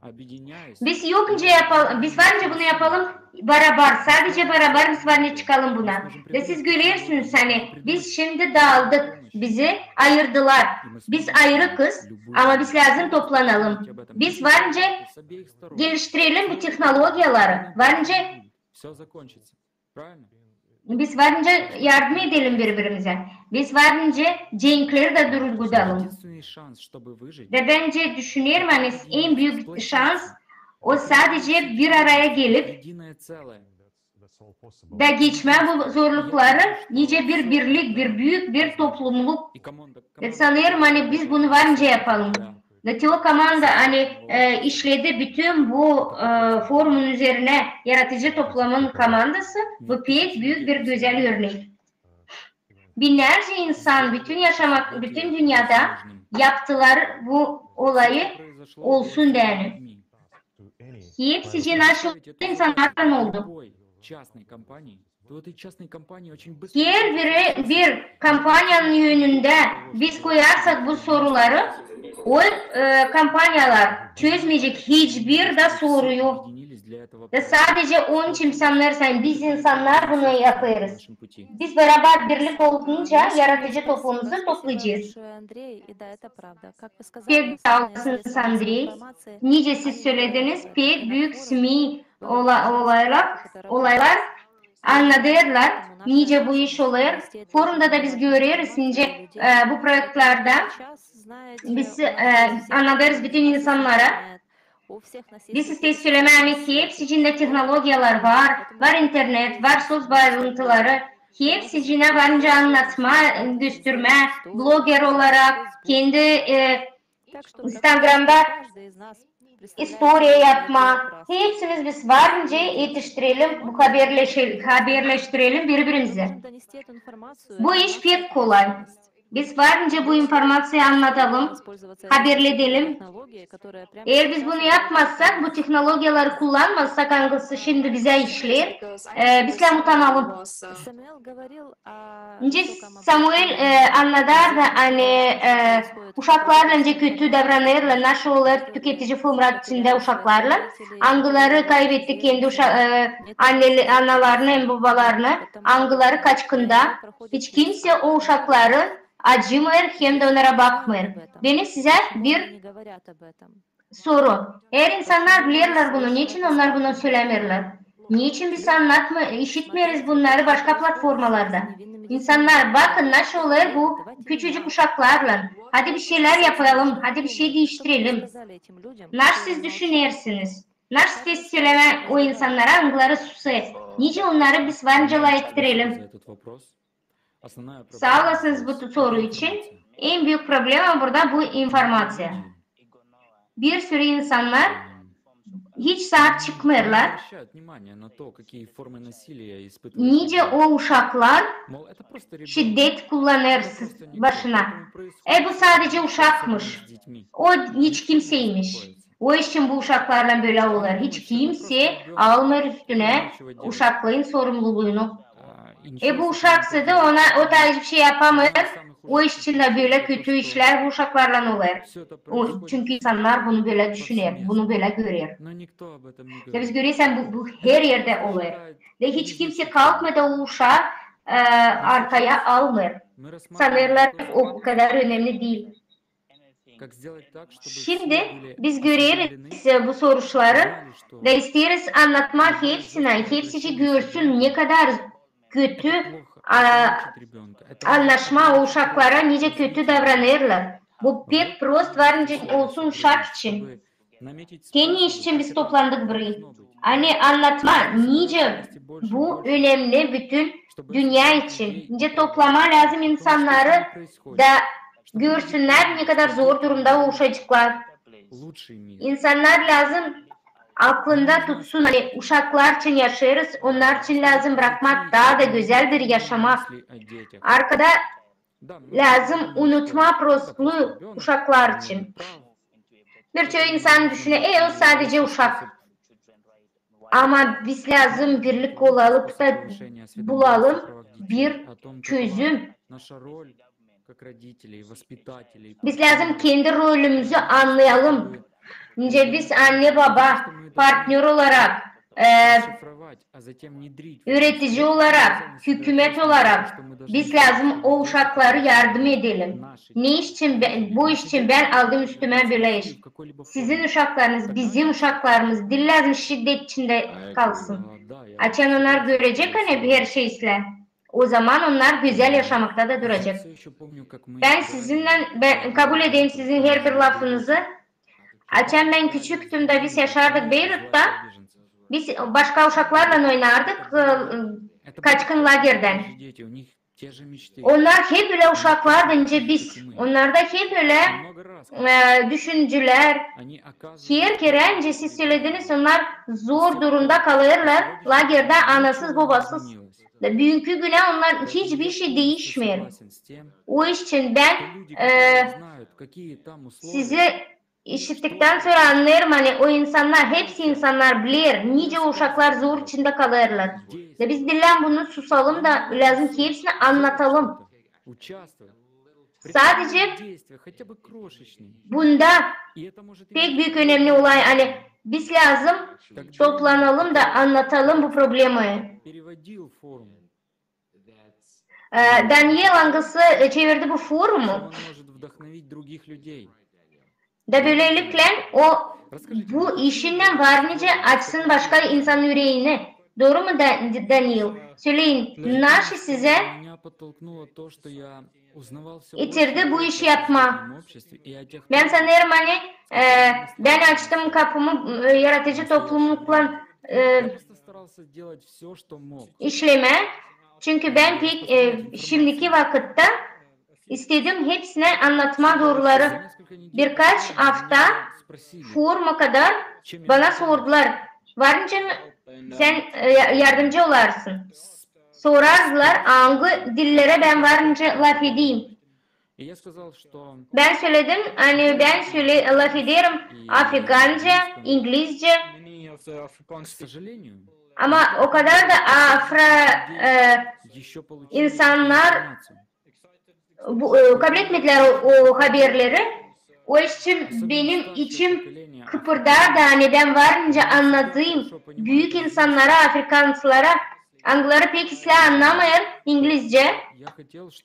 объединяясь, Biz yokunca yapalım, biz varınca bunu yapalım barabar, sadece barabar biz varınca çıkalım buna. Da siz görersiniz, ani biz şindi daaldık, bizi ayırdılar. Biz ayırıkız, ama biz lääzım toplanalım. Biz varınca geliştirelim bu tehnologiyaları, varınca все закончится. Правильно? Biz varınca yardım edelim biri-birimizä. Biz varınca cenkleri dä durgudalım. Единственный шанс, чтобы выжить, Da bän düşünerim, ani en büük şans o sadece bir araya gelip единое целое. da geçmää bu zorlukları, nicä bir birlik, bir büük bir toplumluk. И команда, Da sanêrım, ani biz bunu varınca yapalım. Da te o komanda, ani e, işledi bütün bu e, forumun üzerinä, yaradıcı toplumun komandası, bu pek büük bir gözäl örnek. Binnärcä insan bütün yaşamak, bütün dünnedä yaptılar bu olayı olsun deyni. Hepsi naşı insannardan oldu. Her biri bir kompaniyanın önündä biz koyarsak bu soruları, o e, kompaniyalar çözmeyecek hiçbir dä soruyu. Da sadece onun için sanêrsın, biz insannar bunu yapêrız. Biz barabar birlik olunca yaradıcı toplumumuzu toplayacez. Pek saa olasınız, Andrey. Nicä siz sölediniz, pek büük smi ola- olaylar, olaylar annadêrlar, nicä bu iş olêr. Forumda da biz göreriz, nicä e, bu proektlerdä biz e, annadêrız bütün insannara. Biz isteeriz sölemää, ani hepsi içindä tehnologiyalar var, var internet, var söz baalantıları. Hepsi içindä varınca annatmaa, göstermää, bloger olarak, kendi e, Instagramda istoriya yapmaa. Hepsimiz biz varınca etiştirelim, bu haberleşe- haberleştirelim biri-birimizi. Bu iş pek kolay. Biz varınca bu informaţiyayı annadalım, haberledelim. Eer biz bunu yapmazsak, bu tehnologiyaları kullanmazsak, angısı şindi bizä işleer, e, biz lääzım utanalım. Nicä Samuel e, annadardı, ani e, uşaklarlan nicä kötü davranêrlar, naşı olêr tüketici fıımrak içindä uşaklarlan, angıları kaybetti kendi uşa- e, anneli- analarını hem babalarını, angıları kaçkında. Hiç kimsä o uşakları acımêêr hem dä onnara bakmêêr. Benim sizä bir soru. Eer insannar bilerlär bunu, neçin onnar bunu sölämeerlär? Neçin biz annatma- işitmeeriz bunnarı başka platformalarda? İnsannar, bakın, naşı olêr bu küçücük uşaklarlan. Hadi bir şeylär yapalım, hadi bir şey diiştirelim. Naşı siz düşünersiniz? Naşı siz sölemää o insannara, angıları susêr? Nicä onnarı biz varınca lafettirelim? Saa olasınız bu soru için. En büük problema burada bu informaţiya. Bir sürü insannar hiç saap çıkmêêrlar, nicä o uşaklar şiddet kullanêr başına. E, bu sadecä uşakmış. O hiç kimseymiş. O için bu uşaklarlan bölä olêr. Hiç kimsey almêêr üstünä uşakların sorumluluunu. E, bu uşak sade ona o tarz bir şey yapamêêr. O için dä bölä kötü işlär bu uşaklarlan olêr. O, çünkü insannar bunu bölä düşüner, bunu bölä görer. Da biz görersän, bu, bu her erdä olêr. Da hiç kimsey kalkmêêr da o uşaa, e, arkaya almêêr. Sanêrlar, o, o kadar önemli diil. Şindi biz göreriz, e, bu soruşları da isteeriz annatmaa hepsinä, hepsicii görsün, ne kadar kötü, a, annaşma o uşaklara, nicä kötü davranêrlar. Bu pek prost var nicä olsun uşak için. Te ne için biz toplandık burayı? Ani annatmaa, nicä bu önemli bütün dünnä için. Nicä toplamaa lääzım insannarı da görsünnär, ne kadar zor durumda o uşacıklar. İnsannar lääzım aklında tutsun, ani uşaklar için yaşêêrız, onnar için lääzım brakmaa taa da gözäl bir yaşamak. Arkada lääzım unutmaa prostluu uşaklar için. Bir çoyu insan düşüner, e, o sadecä uşak. Ama biz lääzım birlik olalım da bulalım bir çözüm. Biz lääzım kendi rolümüzü annayalım. Nicä biz anne-baba, partnör olarak, e, ööretici olarak, hükümet olarak biz lääzım o uşakları yardım edelim. Ne iş için bän, bu iş için bän aldım üstümä bölä iş. Sizin uşaklarınız, bizim uşaklarımız diil lääzım şiddet içindä kalsın. Açan onnar görecek, ani her şey islää, o zaman onnar gözäl yaşamakta da duracek. Bän sizinnän, bän kabul edeyim sizin herbir lafınızı. Açan bän küçüktüm da biz yaşardık Beyrutta, biz başka uşaklarlan oynardık, e, kaçkın lagerdän. Onnar hep bölä uşaklardı, nicä biz. Onnarda hep bölä, e, düşüncülär. Her kerä, nicä siz sölediniz, onnar zor durumda kalêrlar lagerdä, anasız, bobasız. Da büünkü günä onnar hiçbir şey diişmeer. O iş için bän, e, sizi işittiktän sora annêêrım, ani o insannar, hepsi insannar biler, nicä o uşaklar zor içindä kalêrlar. Da biz diil lääzım bunu susalım da lääzım hepsinä annatalım. Sadecä bunda pek büük önemli olay, ani biz lääzım toplanalım da annatalım bu problemayı. E, Daniel, angısı, e, çevirdi bu forumu. Da bölelikle o bu işinnän var nicä açsın başka insanın üreeni. Dooru mu, Da-, Daniel? Söleyin, naşey sizä itirdi bu işi yapmaa? Bän sanêrım, ani, e, bän açtım kapımı, e, yaradıcı toplumluklan, e, işlemää. Çünkü bän pek, e, şindiki vakıtta istedim hepsinä annatmaa dooruları. Birkaç afta foruma kadar bana sordular, var nicä sän, e, ya-, yardımcı olarsın? Sorardılar, angı dillerä bän var nicä lafedeyim. Bän söledim, ani bän söle-, lafederim afrikanca, ingilizcä. Ama o kadar da afra, e, insannar bu, e, kabletmedilär o, o haberleri. O iş için benim içim kıpırdardı, ani bän var nicä annadayım büük insannara, afrikansılara, angıları pek islää annamêêr ingilizcä.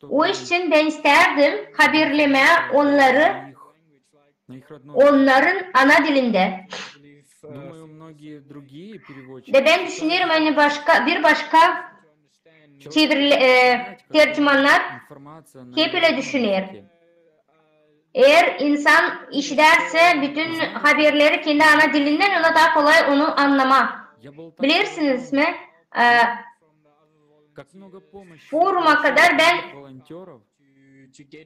O iş için bän istärdim haberlemää onnarı onnarın ana dilindä. Da bän düşünerim, ani başka, bir başka çevirle-, e, tercümannar hep ölä düşüner. Eer insan işidärsä bütün haberleri kendi ana dilindän, ona taa kolay onu annamaa. Bilersiniz mi, e, foruma kadar bän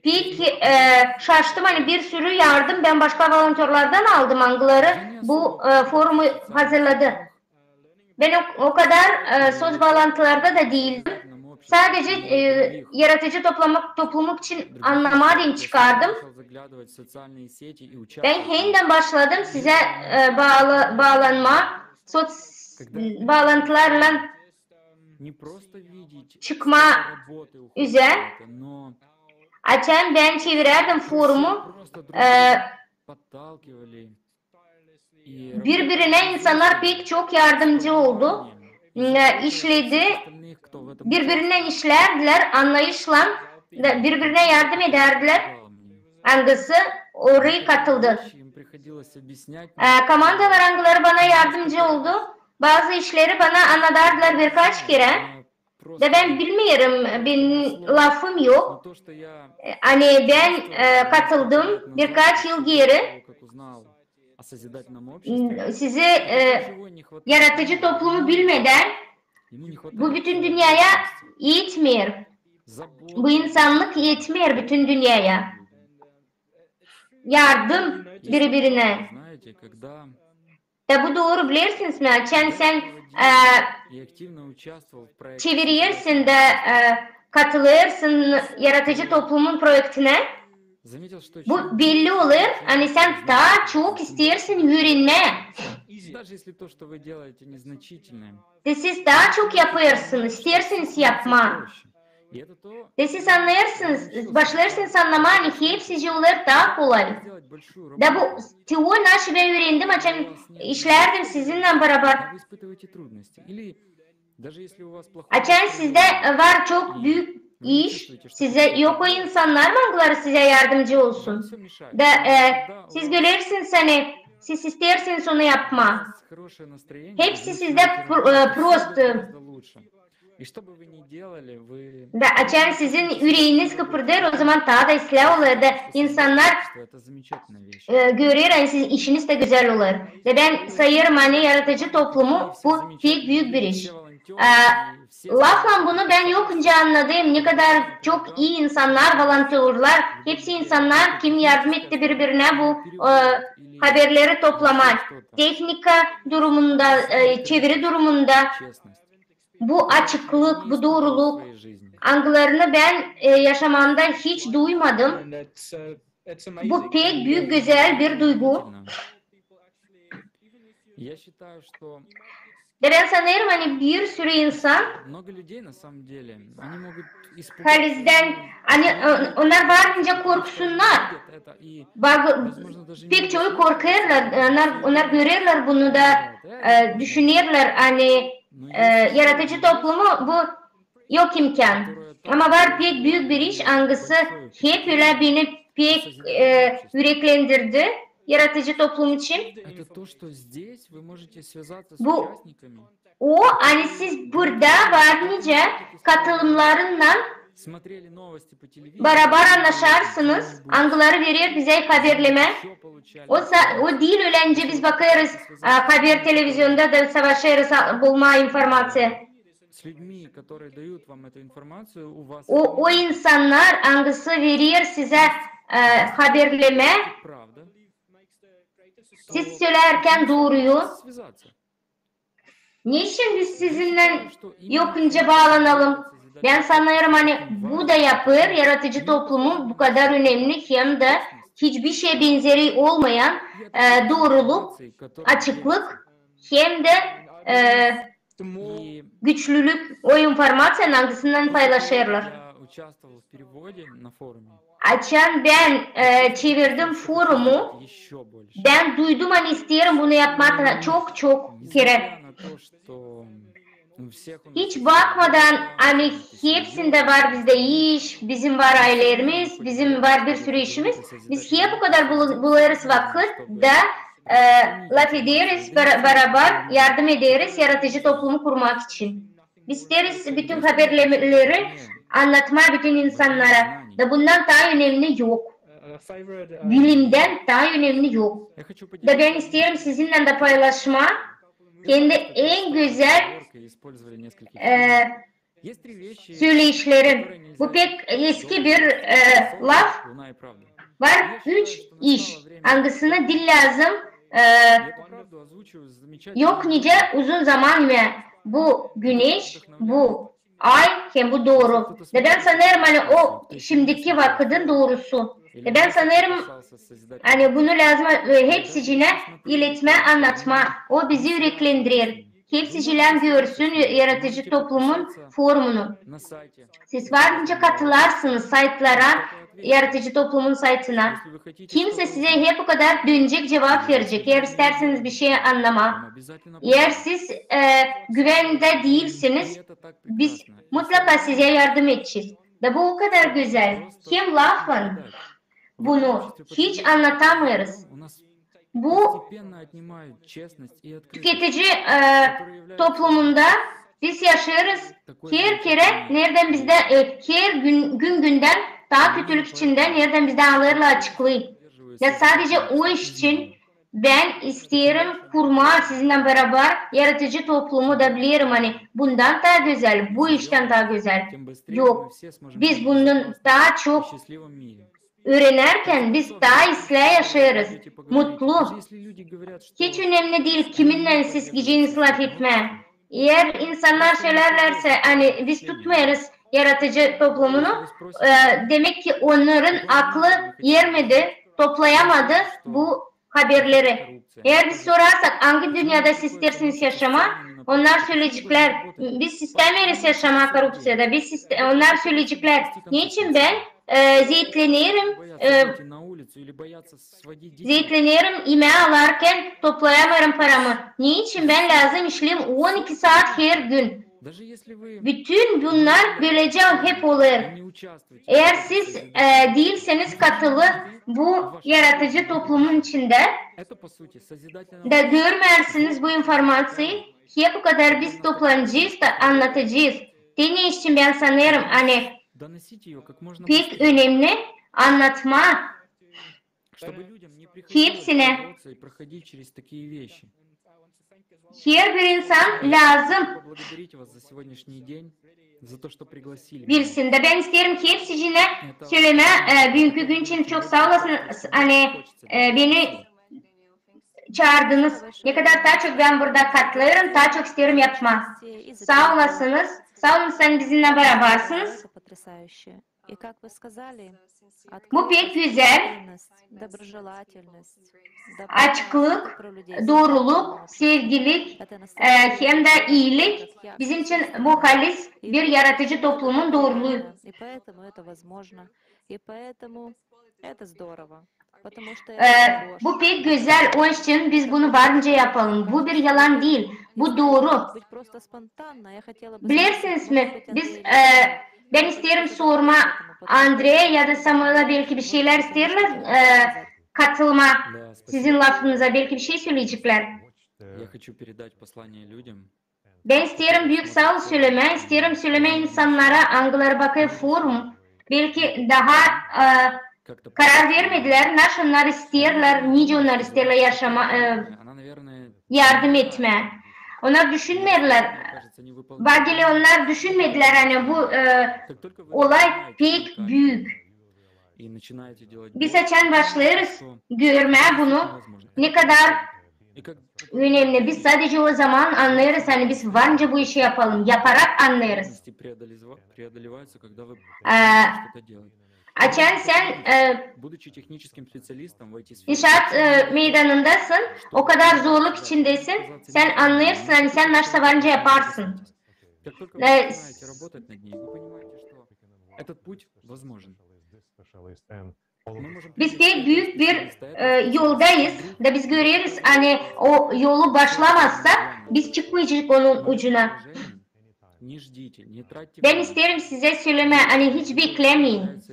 pek e, şaştım, ani bir sürü yardım bän başka volontörlardan aldım, angıları bu e, forumu hazırladı. Bän o, o kadar e, söz baalantılarda da diildim. Sadece e, yaratıcı toplamak, toplumuk için annamaa deyni çıkardım. Bän hendän başladım sizä e, baalanmaa, soţ baalantılarlan çıkmaa üzä. Açan bän çevirärdim forumu, e, bir-birinä insannar pek çok yardımcı oldu. E, işledi. Bir-birinä işlärdilär, annayışlan, da bir-birinä yardım edärdilär. Angısı orayı katıldı. E, komandalar, angıları bana yardımcı oldu, bazı işleri bana annadardılar birkaç kerä. Da bän bilmeerim, benim lafım yok. E, ani bän e, katıldım birkaç yıl geeri. Sizi e, yaratıcı toplumu bilmedän bu bütün dünneyä etmeer. Bu insannık etmeer bütün dünneyä. Yardım biri-birinä. Da bu dooru, bilersiniz mi? Açan sän e, çevirersin da e, katılêrsın yaratıcı toplumun proektinä, bu belli olêr, ani sän taa çok isteersin üürenmää. Te siz taa çok yapêrsınız, isteersiniz yapmaa. Te siz annêêrsınız, başlêêrsınız annamaa, ani hepsicii olêr taa kolay. Da bu teori, naşı bän üürendim, açan işlärdim sizinnän barabar. Açan sizdä var çok büük iş, sizdä yok o insannar mı, angıları sizä yardımcı olsun? Da e, siz görersiniz, ani siz isteersiniz onu yapmaa. Hepsi sizdä pr- e, prost. Da açan sizin üreeniz kıpırdêêr, ozaman taa da islää olêr da insannar e, görer, ani sizin işiniz dä gözäl olêr. Da bän sayêrım, ani yaratıcı toplumu bu pek büük bir iş. E, laflan bunu bän yok nicä annadım, ne kadar çok ii insannar, volontörlar, hepsi insannar, kim yardım etti biri-birinä bu e, haberleri toplamaa. Tehnika durumunda, e, çeviri durumunda. Bu açıklık, bu dooruluk, angılarını bän e, yaşamamda hiç duymadım. Bu pek büük, gözäl bir duygu. Da bän sanêrım, ani bir sürü insan halizdän, ani e, onnar var nicä korksunnar. Bak, pek çoyu korkêrlar, onnar, onnar görerlär bunu da e, düşünerlär, ani e, yaratıcı toplumu bu yok imkan. Ama var pek büük bir iş, angısı hep ölä beni pek e, üreklendirdi yaratıcı toplum için. Bu o, ani siz burada var nicä katılımlarınnan barabar annaşarsınız, angıları verer bizä haberlemä. O, o diil ölä nicä biz bakêrız e, haber televizionda da savaşêrız a, bulmaa informaţiya. O, o insannar, angısı verer sizä e, haberlemä, siz sölärkän dooruyu. Neçin biz sizinnän yok nicä baalanalım? Bän sanêrım, ani bu da yapêr yaratıcı toplumu bu kadar önemni hem dä hiçbir şeye benzeri olmayan e, dooruluk, açıklık hem dä e, güçlülük o informaţiyanın, angısını paylaşêrlar. Açan bän e, çevirdim forumu, bän duydum, ani isteerim bunu yapmaa çok-çok kerä. Hiç bakmadan, ani hepsindä var bizdä iş, bizim var ayleerimiz, bizim var bir sürü işimiz. Biz hep o kadar bul- bulêrız vakıt da e, lafederiz, bara- barabar yardım ederiz yaratıcı toplumu kurmak için. Biz isteeriz bütün haberlemeleri annatmaa bütün insannara. Da bundan taa önemni yok. Bilimdän taa önemni yok. Da bän isteerim sizinnän dä paylaşmaa kendi en gözäl e, söleişlerin. Bu pek eski bir e, laf. Var üç iş, angısını diil lääzım e, yok nicä uzun zaman imää. Bu güneş, bu ay hem bu dooru. Da bän sanêrım, ani o şindiki vakıdın doorusu. Da bän sanêrım, ani bunu lääzım e, hepsicinä iletmää, annatmaa. O bizi üreklendirer. Hepsicilän görsün yaratıcı toplumun forumunu. Siz var nicä katılarsınız saytlara, yaratıcı toplumun saytına. Kimsä sizä hep o kadar dönecek, cuvap verecek, eer istärseniz bişey annamaa. Eer siz e, güvendä diilsiniz, biz mutlaka sizä yardım edecez. Da bu o kadar gözäl. Hem lafın bunu hiç annatamêêrız. Bu tüketici e, toplumunda biz yaşêêrız. Her kerä, neredän bizdä, e, her gün, gün gündän taa kötülük içindä, neredän bizdä alêrlar açıklıı. Ya sadecä o iş için bän isteerim kurmaa sizinnän barabar yaratıcı toplumu, da bilerim, ani bundan taa gözäl, bu iştän taa gözäl yok. Biz bundan taa çok üürenärkän biz taa islää yaşêêrız, mutlu. Hiç önemli diil, kiminnän siz gideceniz lafetmää. Eer insannar söleerlärsä, ani biz tutmêêrız yaratıcı toplumunu, e, demek ki onnarın aklı ermedi, toplayamadı bu haberleri. Eer biz sorarsak, angı dünnedä siz isteersiniz yaşamaa, onnar söleyeceklär, biz istämeeriz yaşamaa korrupţiyada, biz iste- onnar söleyeceklär, neçin bän e, zeetlenerim, e, zeetlenerim, imää alarkän toplayamêêrım paramı. Neçin bän lääzım işleyim on iki saat her gün? Bütün bunnar bölecä hep olêr. Eer siz e, diilseniz katılı bu yaratıcı toplumun içindä, da görmeersiniz bu informaţiyayı, hep o kadar biz toplanacez da annatacez. Te ne için bän sanêrım, ani pek önemli annatmaa hepsinä. Her bir insan lääzım bilsin. Da bän isteerim hepsicinä sölemää, e, büünkü gün için çok saa olasınız, ani e, beni çaardınız. Ne kadar taa çok bän burada katılêrım, taa çok isteerim yapmaa. Saa olasınız, saa olun, ani bizimnän barabarsınız. Bu pek gözäl. Açıklık, dooruluk, sevgilik, e, hem dä iilik bizim için bu halis bir yaratıcı toplumun dooruluu. E, bu pek gözäl, onun için biz bunu var nicä yapalım. Bu bir yalan diil, bu dooru. Bilersiniz mi, biz, e, bän isteerim sormaa Andreä ya da Samuela, belki bir şeylär isteerlär e, katılmaa sizin lafınıza, belki bir şey söleyeceklär. Bän isteerim büük saa ol sölemää, isteerim sölemää insannara, angıları bakêr forum, belki taa e, karar vermedilär, nasıl onnar isteerlär, nicä onnar isteerlär yaşamaa, e, yardım etmää. Onnar düşünmeerlär, bak hele onnar düşünmedilär, ani bu e, olay pek büük. Biz açan başlêêrız görmää bunu, ne kadar önemli. Biz sadecä o zaman annêêrız, ani biz var nicä bu işi yapalım, yaparak annêêrız. E, açan sän e, inşaat e, meydanındasın, o kadar zorluk içindesin, sän annêêrsın, ani sän nasıl var nicä yaparsın. E, biz pek büük bir e, yoldayız, da biz göreriz, ani o yolu başlamazsa, biz çıkmayacez onun ucuna. Bän isteerim sizä sölemää, ani hiç beklämeyin.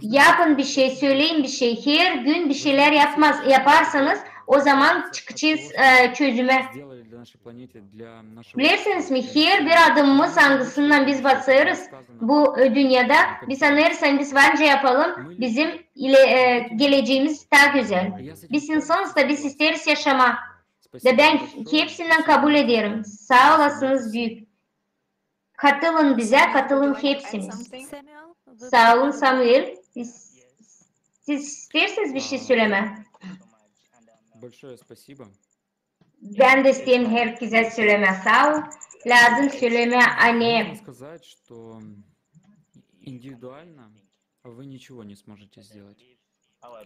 Yapın bir şey, söleyin bir şey. Her gün bir şeylär yapmaz, yaparsanız, o zaman çıkacez e, çözümä. Bilersiniz mi, her bir adımımız, angısınnan biz basêrız bu e, dünnedä, biz annêêrız, ani biz var nicä yapalım, bizim ile, e, geleceemiz taa gözäl. Biz insanız da biz isteeriz yaşamaa. Da bän hepsinnän kabul ederim. Saa olasınız büük. Katılın bizä, katılın hepsiniz. Saa olun, Samuel. Siz, siz isteersiniz bir şey sölemää? Bän dä isteerim herkezä sölemää saa ol. Lääzım sölemää, ani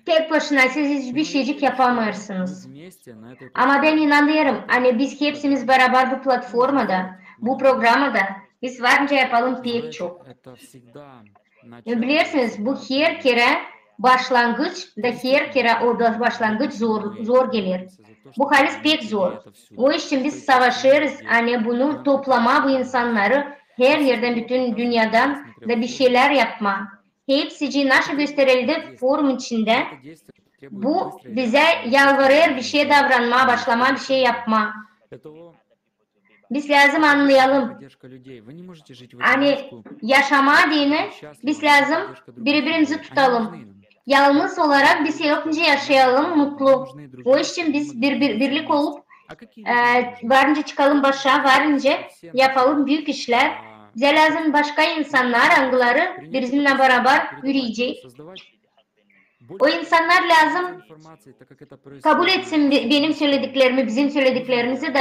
tek başına siz hiçbir şeycik yapamêêrsınız. Ama bän inanêrım, ani biz hepsimiz barabar bu platformada, bu programada, biz varınca yapalım pek çok. Bilersiniz, bu her kerä başlangıç da her kerä o ba-, başlangıç zor, zor geler. Bu halis pek zor. O için biz savaşêrız, ani bunu toplamaa bu insannarı her erdän, bütün dünnedan da bir şeylär yapmaa. Hepsicii, naşı gösterildi forum içindä, bu bizä yalvarêr bir şey davranmaa, başlamaa bir şey yapmaa. Biz lääzım annayalım, ani yaşamaa deyni biz lääzım biri-birimizi tutalım. Yalnız olarak biz yok nicä yaşayalım mutlu. O için biz bir, bir, birlik olup, e, varınca çıkalım başa, varınca yapalım büük işlär. Bizä lääzım başka insannar, angıları bizimnän barabar üreyecek. O insannar lääzım kabul etsin be-, benim sölediklerimi, bizim sölediklerimizi da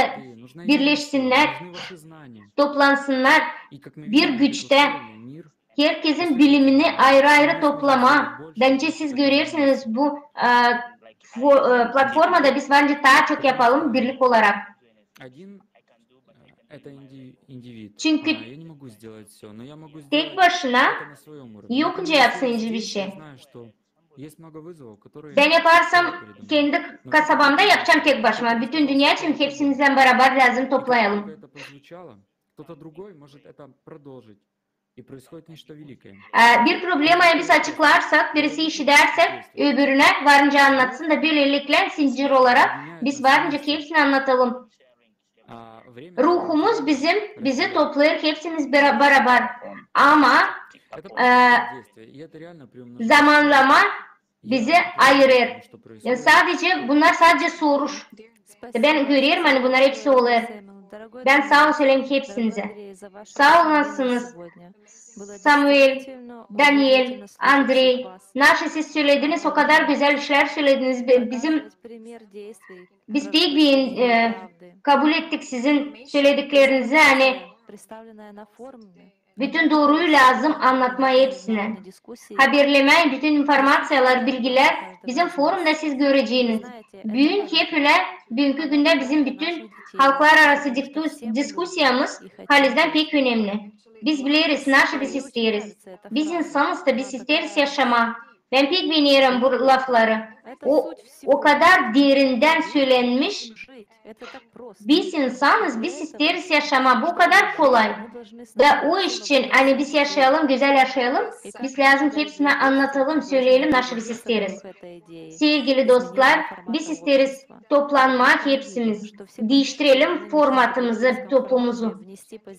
birleşsinnär, toplansınnar bir güçtä. Herkezin bilimini ayırı-ayırı toplamaa. Bence siz görersiniz bu, e, fo-, e, platformada biz bence taa çok yapalım birlik olarak. Çünkü tek başına yok nicä yapsın hiçbir şey. Bän yaparsam kendi kasabamda yapacam tek başıma. Bütün dünnä için hepsimizdän barabar lääzım toplayalım. E, bir problemayı biz açıklarsak, birisi işidärsäk, öbürünä varınca annatsın da, bölelikle zincir olarak biz varınca hepsini annatalım. Ruhumuz bizim, bizi toplêêr hepsimiz bara-, barabar. Ama, e, zamanlama bizi ayırêr. E, sadece, bunnar sadece soruş. Bän görerim, ani bunnar hepsi olêr. Bän saa ol söleerim hepsinizä. Saa olasınız, Samuel, Daniel, Andrey. Naşı siz sölediniz, o kadar gözäl işlär sölediniz. Bi-, bizim, biz pek beğen-, e, kabul ettik sizin sölediklerinizi, ani bütün dooruyu lääzım annatmaa hepsinä. Haberlemää, bütün informaţiyalar, bilgilär bizim forumda siz göreceniz. Büün hep ölä, büünkü gündä bizim bütün halklararası diskus-, diskusiyamız halizdän pek önemli. Biz bileriz, naşı biz isteeriz. Biz insanız da, biz isteeriz yaşamaa. Bän pek beenerim bu lafları. O, o kadar derindän sölenmiş. Biz insanız, biz isteeriz yaşamaa. Bu kadar kolay. Da o için, ani biz yaşayalım, gözäl yaşayalım, biz lääzım hepsinä annatalım, söleyelim, naşı biz isteeriz. Sevgili dostlar, biz isteeriz toplanmaa hepsimiz, diiştirelim formatımızı, toplumumuzu.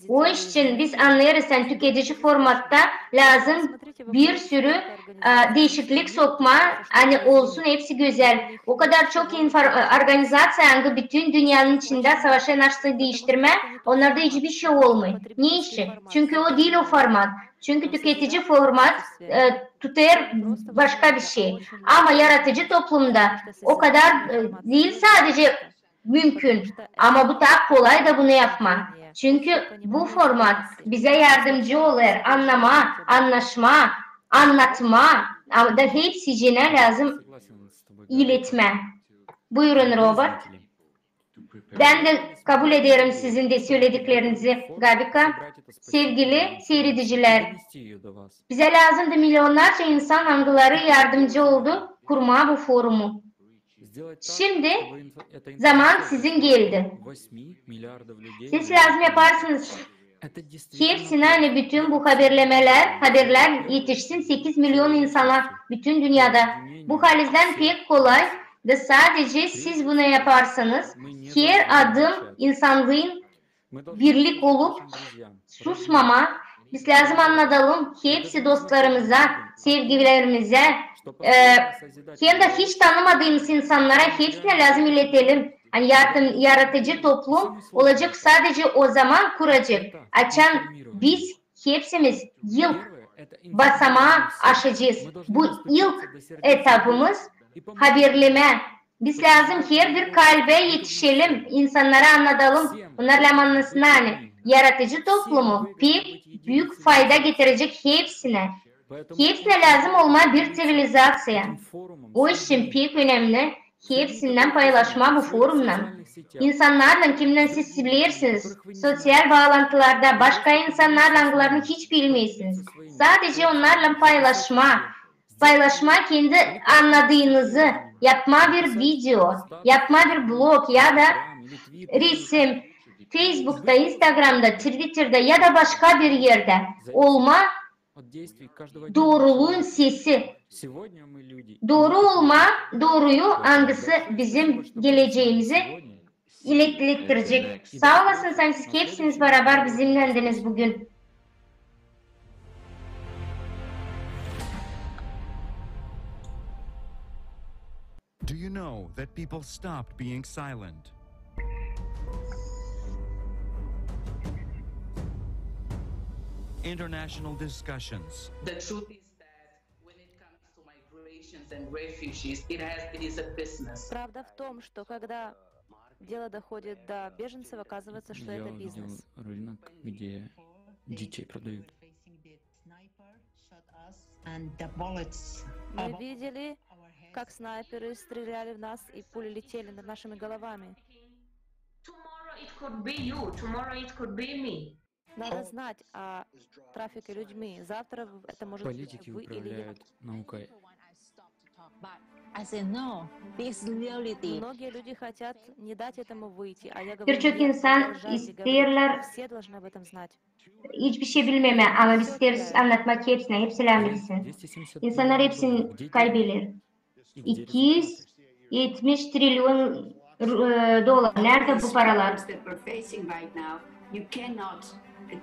O için biz annêêrız, ani tüketici formatta lääzım bir sürü, e, diişiklik sokmaa, ani olsun hepsi gözäl. O kadar çok infor-, e, organizaţiya, angı bütün dünnenin içindä savaşêr naşey diiştirmää, onnarda hiçbir şey olmêêr. Neçin? Çünkü o diil o format. Çünkü tüketici format, e, tutêr başka bir şey. Ama yaradıcı toplumda o kadar, e, diil sadece mümkün, ama bu taa kolay da bunu yapmaa. Çünkü bu format bizä yardımcı olêr annamaa, annaşmaa, annatmaa, ama da hepsicinä lääzım iletmää. Buyurun, Robert. Bän dä kabul ederim sizin dä sölediklerinizi, Gabika. Sevgili siiredicilär, bizä lääzımdı milyonnarca insan, angıları yardımcı oldu kurmaa bu forumu. Şindi zaman sizin geldi. Siz lääzım yaparsınız hepsinä, ani bütün bu haberlemelär, haberlär etişsin sekiz milyon insana bütün dünnedä. Bu halizdän pek kolay da sadece siz bunu yaparsanız, her adım insanlıın birlik olup susmamaa, biz lääzım annadalım hepsi dostlarımıza, sevgilerimizä, e, hem dä hiç tanımadıımız insannara hepsinä lääzım iletelim. Ani yaratı-, yaratıcı toplum olacek sadece o zaman kuracek, açan biz hepsimiz ilk basamaı aşacez. Bu ilk etapımız, haberlemä. Biz lääzım herbir kalbä etişelim, insannara annadalım, onnar lääzım annasın, ani yaratıcı toplumu pek büük fayda getirecek hepsinä. Hepsinä lääzım olmaa bir ţivilizaţiya. O için pek önemli hepsindän paylaşmaa bu forumnan. İnsannarlan, kimnän siz bilersiniz, soţial baalantılarda, başka insannarlan, angılarını hiç bilmeersiniz. Sadece onnarlan paylaşmaa. Paylaşmaa kendi annadıınızı, yapmaa bir video, yapmaa bir blog ya da resim, Feysbukta, İnstagramda, Twitterdä ya da başka bir erdä olmaa dooruluun sesi. Dooru olmaa, dooruyu, angısı bizim geleceemizi ilerlettirecek. Saa olasınız, ani siz hepsiniz barabar bizimnändiniz büün. Do you know that people stopped being silent? International discussions. The truth is that when it comes to migrations and refugees, it has, it is a business. Правда в том, что когда дело доходит до беженцев, оказывается, что это бизнес. Я увидел рынок, где детей продают. Мы видели, как снайперы стреляли в нас, и пули летели над нашими головами. Tomorrow it could be you, tomorrow it could be me. Надо знать о трафике людьми. Завтра в-, это может быть вы или я. Политики управляют наукой. Многие люди хотят не дать этому выйти, а я говорю, нет, продолжайте говорить. Birçok insan isteerlär, все должны об этом знать. Hiçbir şey bilmemää, ama biz isteeriz annatmaa hepsinä, hepsi lääzım bilsin. İnsannar hepsini kaybeler. İki üz etmiş trilyon, e, dolar. Neredä bu paralar?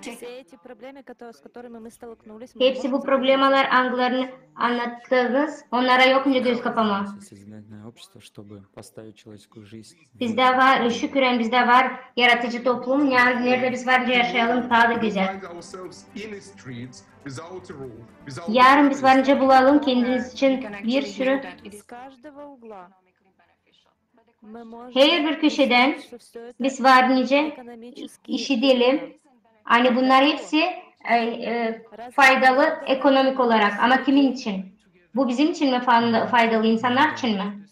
Все эти проблемы, кото-, с которыми мы столкнулись, мы не можем забыть. Hepsi bu problemalar, angılarını annattıınız, onnara yok nicä göz kapamaa. Bizdä var, şükür, ani bizdä var yaratıcı toplum, ne-, neredä biz var nicä yaşayalım taa da gözäl. Yarın biz var nicä bulalım kendimiz için bir sürü. Из каждого угла. Herbir köşedän biz var nicä işidelim, ani bunnar hepsi, e, e, faydalı ekonomik olarak. Ama kimin için? Bu bizim için mi fa-, faydalı, insannar için mi?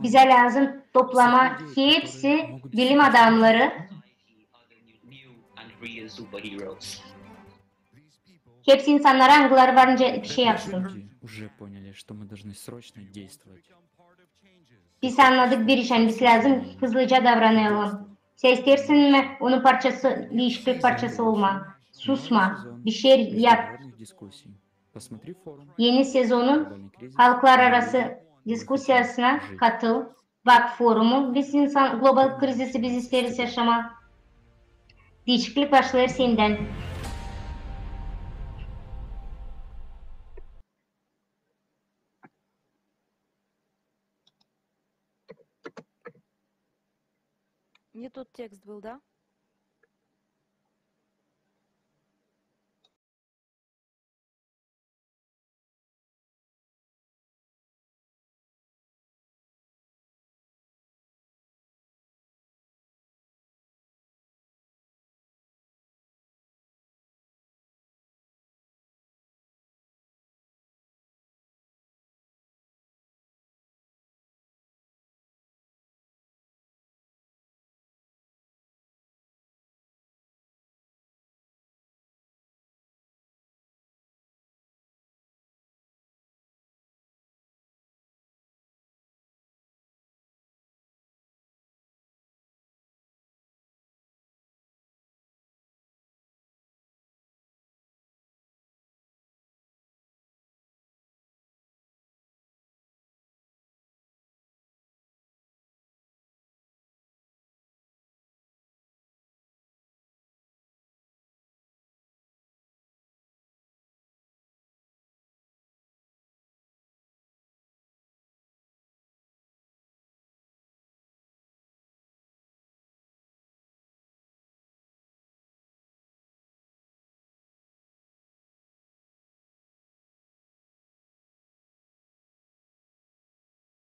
Bizä lääzım toplamaa hepsi bilim adamnarı. Hepsi insannarı, angıları var nicä bir şey yapsın. Biz annadık bir iş, ani biz lääzım hızlıca davranalım. Sän isteersin mi onun parçası, diişiklik parçası olmaa? Susma, bir şey yap. Eni sezonun halklararası diskusiyasına katıl. Bak forumu, biz insan, global krizisi biz isteeriz yaşamaa. Diişiklik başlêêr sendän. Не тот текст был, да?